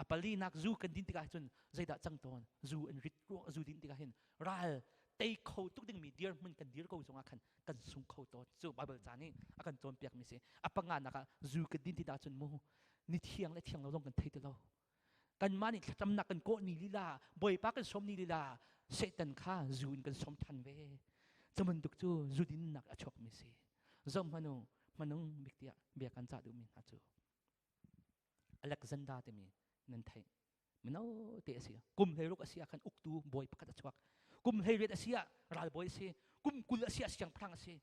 A palinak zu kan din tikah cun zeidah cang tawn zu an rit ruang zu din tikah hin ral tei kho tuk dingmi dirhmun kan dir ko zongah khan kan sung kho tawn. Cu Bible ca nih a kan cawnpiak mi si. A panganak ah zu kan din tikah cun mu ni thiang le thiang lo zong kan thei ti lo. Kanmah nih thlacamnak kan kawh ni lila, Bawipa kan sawm ni lila, Satan kha zu in kan sawm than ve. Cu bantuk cu zu dinnak a chuakmi si. Zoh hmanu, hmanung bik tiah bia kan cah duhmi hna cu Alexander timi nan theih. Mino te a si. Kum 16 a si ah khan uktu bawi pakhat a chuak. Kum 18 a si ah ralbawi a si. Kum 20 a si ah siangpahrang a si.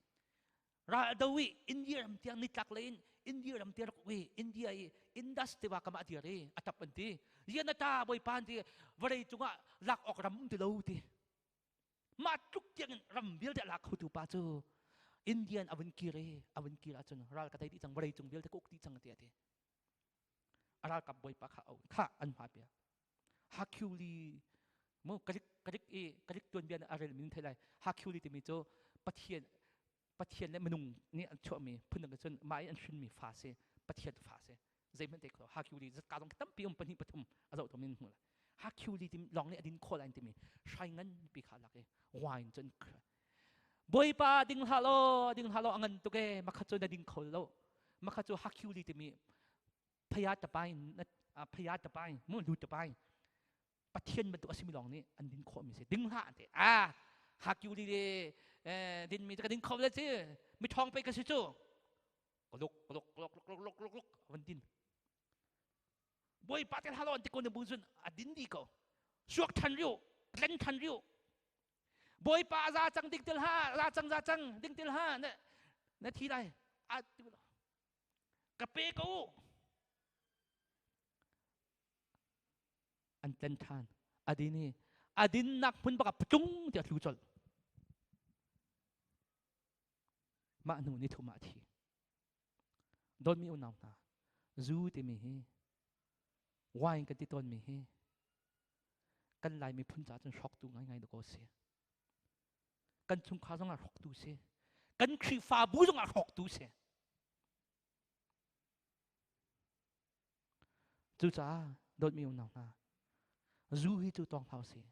Ral do i India ram tiang nitlak lei in India ram tiang rak ui India i Indus tiva kam ah dir i a tap an ti rian ta bawipa an ti vawlei cungah lak awk ram um ti lo ti mah tluk tiang in ram vialte a lak khotu pa cu Indian a vun kir i a vun kir ahcun ral ka tei dih cang vawlei cung vialte ka uk dih cang ti a ti a ralkap bawipa kha kha an hma pia Hercules mu Greek Greek i Greek tuanbia a rel min thei lai Hercules timi cu Pathian Pathian le minung nih an chuahmi phundang cun mah i an hrinmi fa si Pathian fa si zeihmanh te kho Hercules zatka zong tampi um pahnih pathum a zoh tom in hmu lai Hercules tim lawng nih a din khawh lai timi hrai ngan pi kha lak i wine cun Bawipa ding hlah law ding hlah law a ngan tuk e makha cu na ding kho lo makha cu Hercules timi phaya tapai phaya tapai mu lu tapai Pathian bantuk a simi lawng nih an din khawhmi si ding hlah an ti a. Hakiu li le din mi ka ding kho le ci mi thong pe ka si cu luk luk luk luk luk luk luk van din Bawipa te halo an ti ko ne bu zun a din di ko suak than riu tlen than riu Bawipa za cang ding til ha za cang za cang ding til ha na na thi lai a ka pe ko an tlen ṭhan adin hi adinnak hmun bak ah tlung tiah a tlu colh mah hnu ni thum ah a thi dawtmi unau hna zu timi hi wine kan ti tawnmi hi kan lai miphun caah cun hrawktu ngaingai dawkaw si kan chungkhar zongah hrawktu si kan Khrihfabu zongah hrawktu si Cucaah dawtmi unau hna, zu hi cu tawng hlah usih.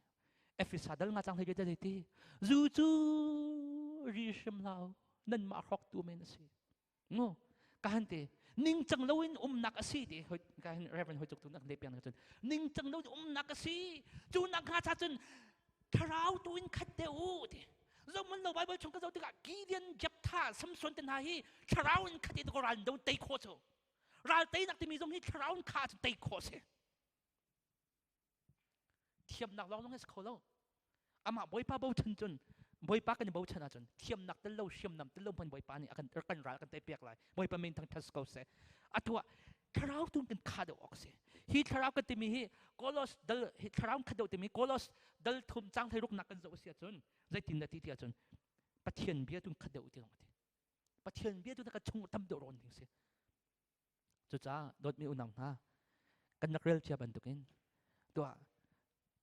Efesa dal nga cang hlei te ti zu cu ri hrim hlah nanmah hrawktu men a si. Ngo ka han te ningcang loin umnak a si ti hoi ka hin Reverend hoi tuk tu nak le piang cun ningcang loin umnak a si cu nak hnga cha cun thlarau tu in khat te u ti zoman lo Bible chung ka zo tikah Gideon Jephthah Samson te hna hi thlarau in khat te ko ral do tei kho chu Ral teinak timi zong hi thlarau in kha cu tei khawh a si. Thiamnak lawng zong hi si kho lo. Amah Bawipa bochan cun Bawipa kan i bochan ahcun thiamnak tel lo hriamnam tel lo hmanh Bawipa nih a kan kan ral kan tei piak lai. Bawipa min thangṭhat ko seh. Atu ah thlarau tu kan kha deuh awk si. Hi thlarau kan timi hi Kolos dal hi thlarau khat deuh timi Kolos dal thum cang thei ruknak kan zoh si ahcun zeitin na ti ti ahcun Pathian bia tu khat deuh ti lawng ti. Pathian bia tu na ka chung tam deuh rawn ding si. Cucaah dawtmi unau hna kan rak rel cia bantukin tuah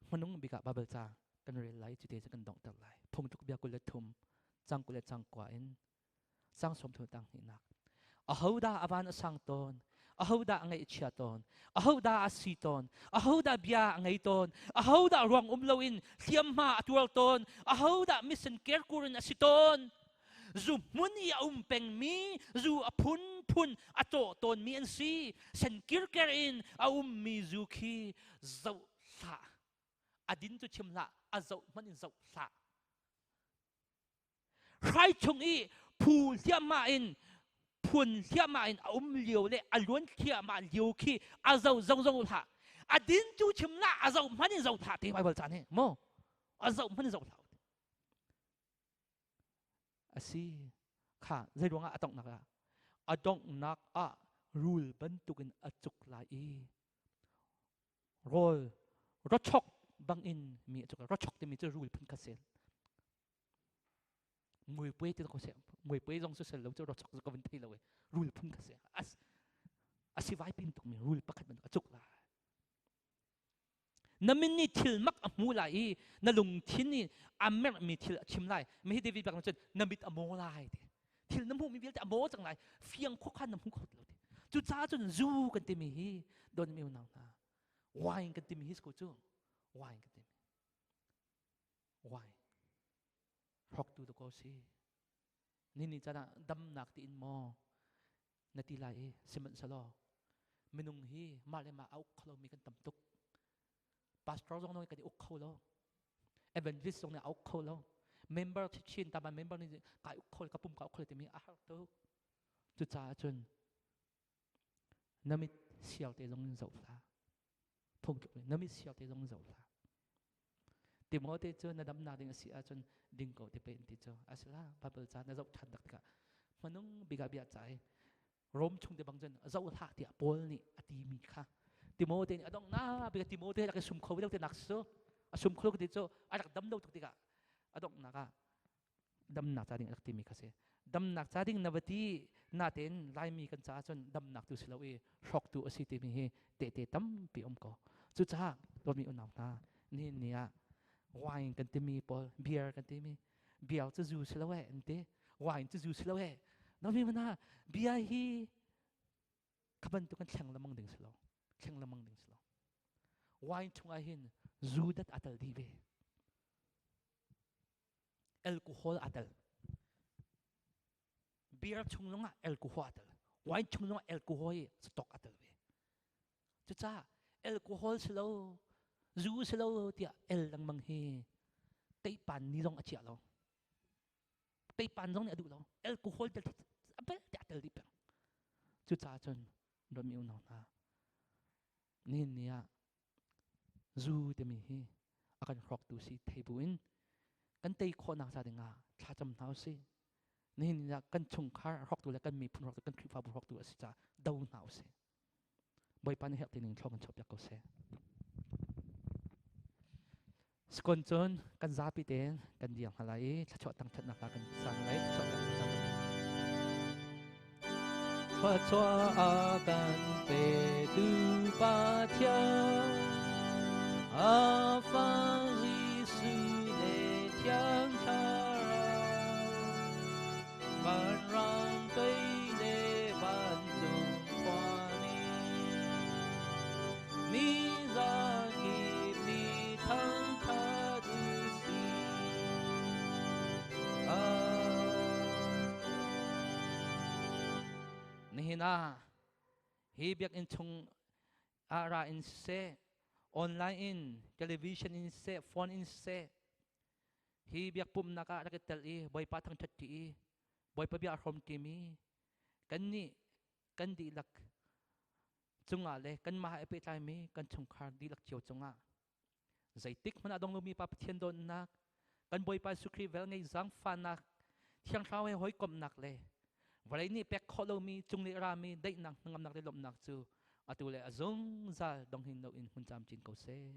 hmanung bik ah Bible ca kan rel lai cu te cu kan donghter lai. Phungtluk bia 23 cang 20 le cang kua in sang sawm thum tang hnihnak. Ahodah a van a sang tawn? Ahodah a ngaihchia tawn? Ahodah a si tawn? Ahodah bia a ngei tawn? Ahodah ruang um loin hliamhma a tuar tawn? Ahodah mission kerkur in a si tawn? Zu hmun i a um pengmi, zu a phunphun a cawh tawnmi an si. Sen kirker in a ummi zu khi zoh hlah. A din cu chim hlah, a zoh hmanh in zoh hlah. Hrai chung i phu hliahmah in phun hliahmah in a um lio le a luan hliahmah lio khi a zoh zongzong hlah. A din cu chim hlah, a zoh hmanh in zoh hlah te Bible ca nih maw? A zoh hmanh in zoh hlah. A si. Kha zeiruangah a donghnak ah? A donghnak ah rul bantukin a cuk lai i rawl rawchok bangin mi a cuk lai. Rawchok timi cu rul phun kha si. Muipuai ti ko seh. Muipuai zong cu sel lo cu rawchok cu ka vun thei lo i rul phun kha si. A si vai pin tukmi rul pakhat bantuk a cuk lai. Na min nih thil mak a hmu lai i na lungthin nih a merhmi thil a chim lai. Mi hi David bak cun na mit a maw lai ti. Thil na hmuhmi vialte a maw cang lai. Fiang khuakhan na hmu kho lo ti. Cucaah cun zu kan timi hi don mi unau hna. Wine kan timi hi ko cu. Wine kan timi. Wine. Hrawktu to ko si. Ni ni caan ah damnak tiin maw na ti lai i sihmanhsehlaw minung hi mah le mah a uk kho lomi kan tam tuk. Pastor zong nih kan i uk kho lo. Evangelist zong nih a uk kho lo. Member chin tama member nih kai uk kho ka pum ka uk kho timi a har tuk. Cucaah cun na mit sial te zong in zoh hlah. Phungtluk na mit sial te zong in zoh hlah. Timote cu na damnak ding a si ahcun ding ko ti pe ti cu asila Bible ca na zoh ṭhan tak tikah hmanung bik ah bia ca i Rom chung te bang cun zoh hlah tiah Paul nih a timi kha Timote nih a dong na bik Timote rak i sum kho lo te nak su a sum kho ti cu a rak dam lo tuk tikah a donghnak ah damnak ca ding a rak timi kha si damnak ca ding na va ti natein Laimi kan caah cun damnak tu si lo i hrawktu a si timi hi tehte tampi um ko cucaah dawtmi unau hna nihin ni ah wine kan timi pawl beer kan timi beer cu zu si lo eh an ti wine cu zu si lo eh dawtmi mana bia hi kha bantuk kan thleng lamang ding si lo thleng lamang ding si lo wine chungah hin zu dat a tel dih ve Alcohol aa tel. Beer chung zongah alcohol aa tel. Wine chung zongah alcohol hi stock aa tel ve. Cucaah alcohol si lo, zu si lo tiah el lengmang hi. Teipan ni zong a chia lo. Teipan zong nih a duh lo. Alcohol tel a bel te a tel dih peng. Cucaah cun dawtmi unau hna, nihin ni ah zu timi hi a kan hrawktu si thei bu in kan tei khawhnak ca dingah thlacam hna usih. Nihin ni ah kan chungkhar hrawktu le kan miphun hrawktu, kan Khrihfabu hrawktu a si caah do hna usih. Bawipa nih herh tining thlong kan chuahpiak ko seh. Skon cun kan zapi tein kan diam hna lai i thluachuah thangṭhatnak hla kan sa hna lai. Thluachuah kan sa. Thluachuah a kan petu Pathian, a fa Jesuh le Thiang Thlarau, vanrang tei le vancung khuami, mi zakip nih thangṭhat usih. Nihin ah hi biakinn chung ah ra in siseh, online in, television in siseh, phone in siseh, hi biakpumhnak ah rak i tel i Bawipa thangṭhat ṭi i Bawipa bia a hrawm ṭimi kannih kan dihlak cungah le kanmah he pehtlaimi kan chungkhar dihlak cio cungah zeitik hmanh ah dong lomi Pa Pathian dawtnak, kan Bawipa Jesuh Khrih velngei zaangfahnak, Thiang Thlarau he hawikomhnak le vawlei nih pek khawh lomi cung le rami daihnak hnangamnak le lawmhnak cu atu le a zungzal dong hin loin hmun camcin ko seh.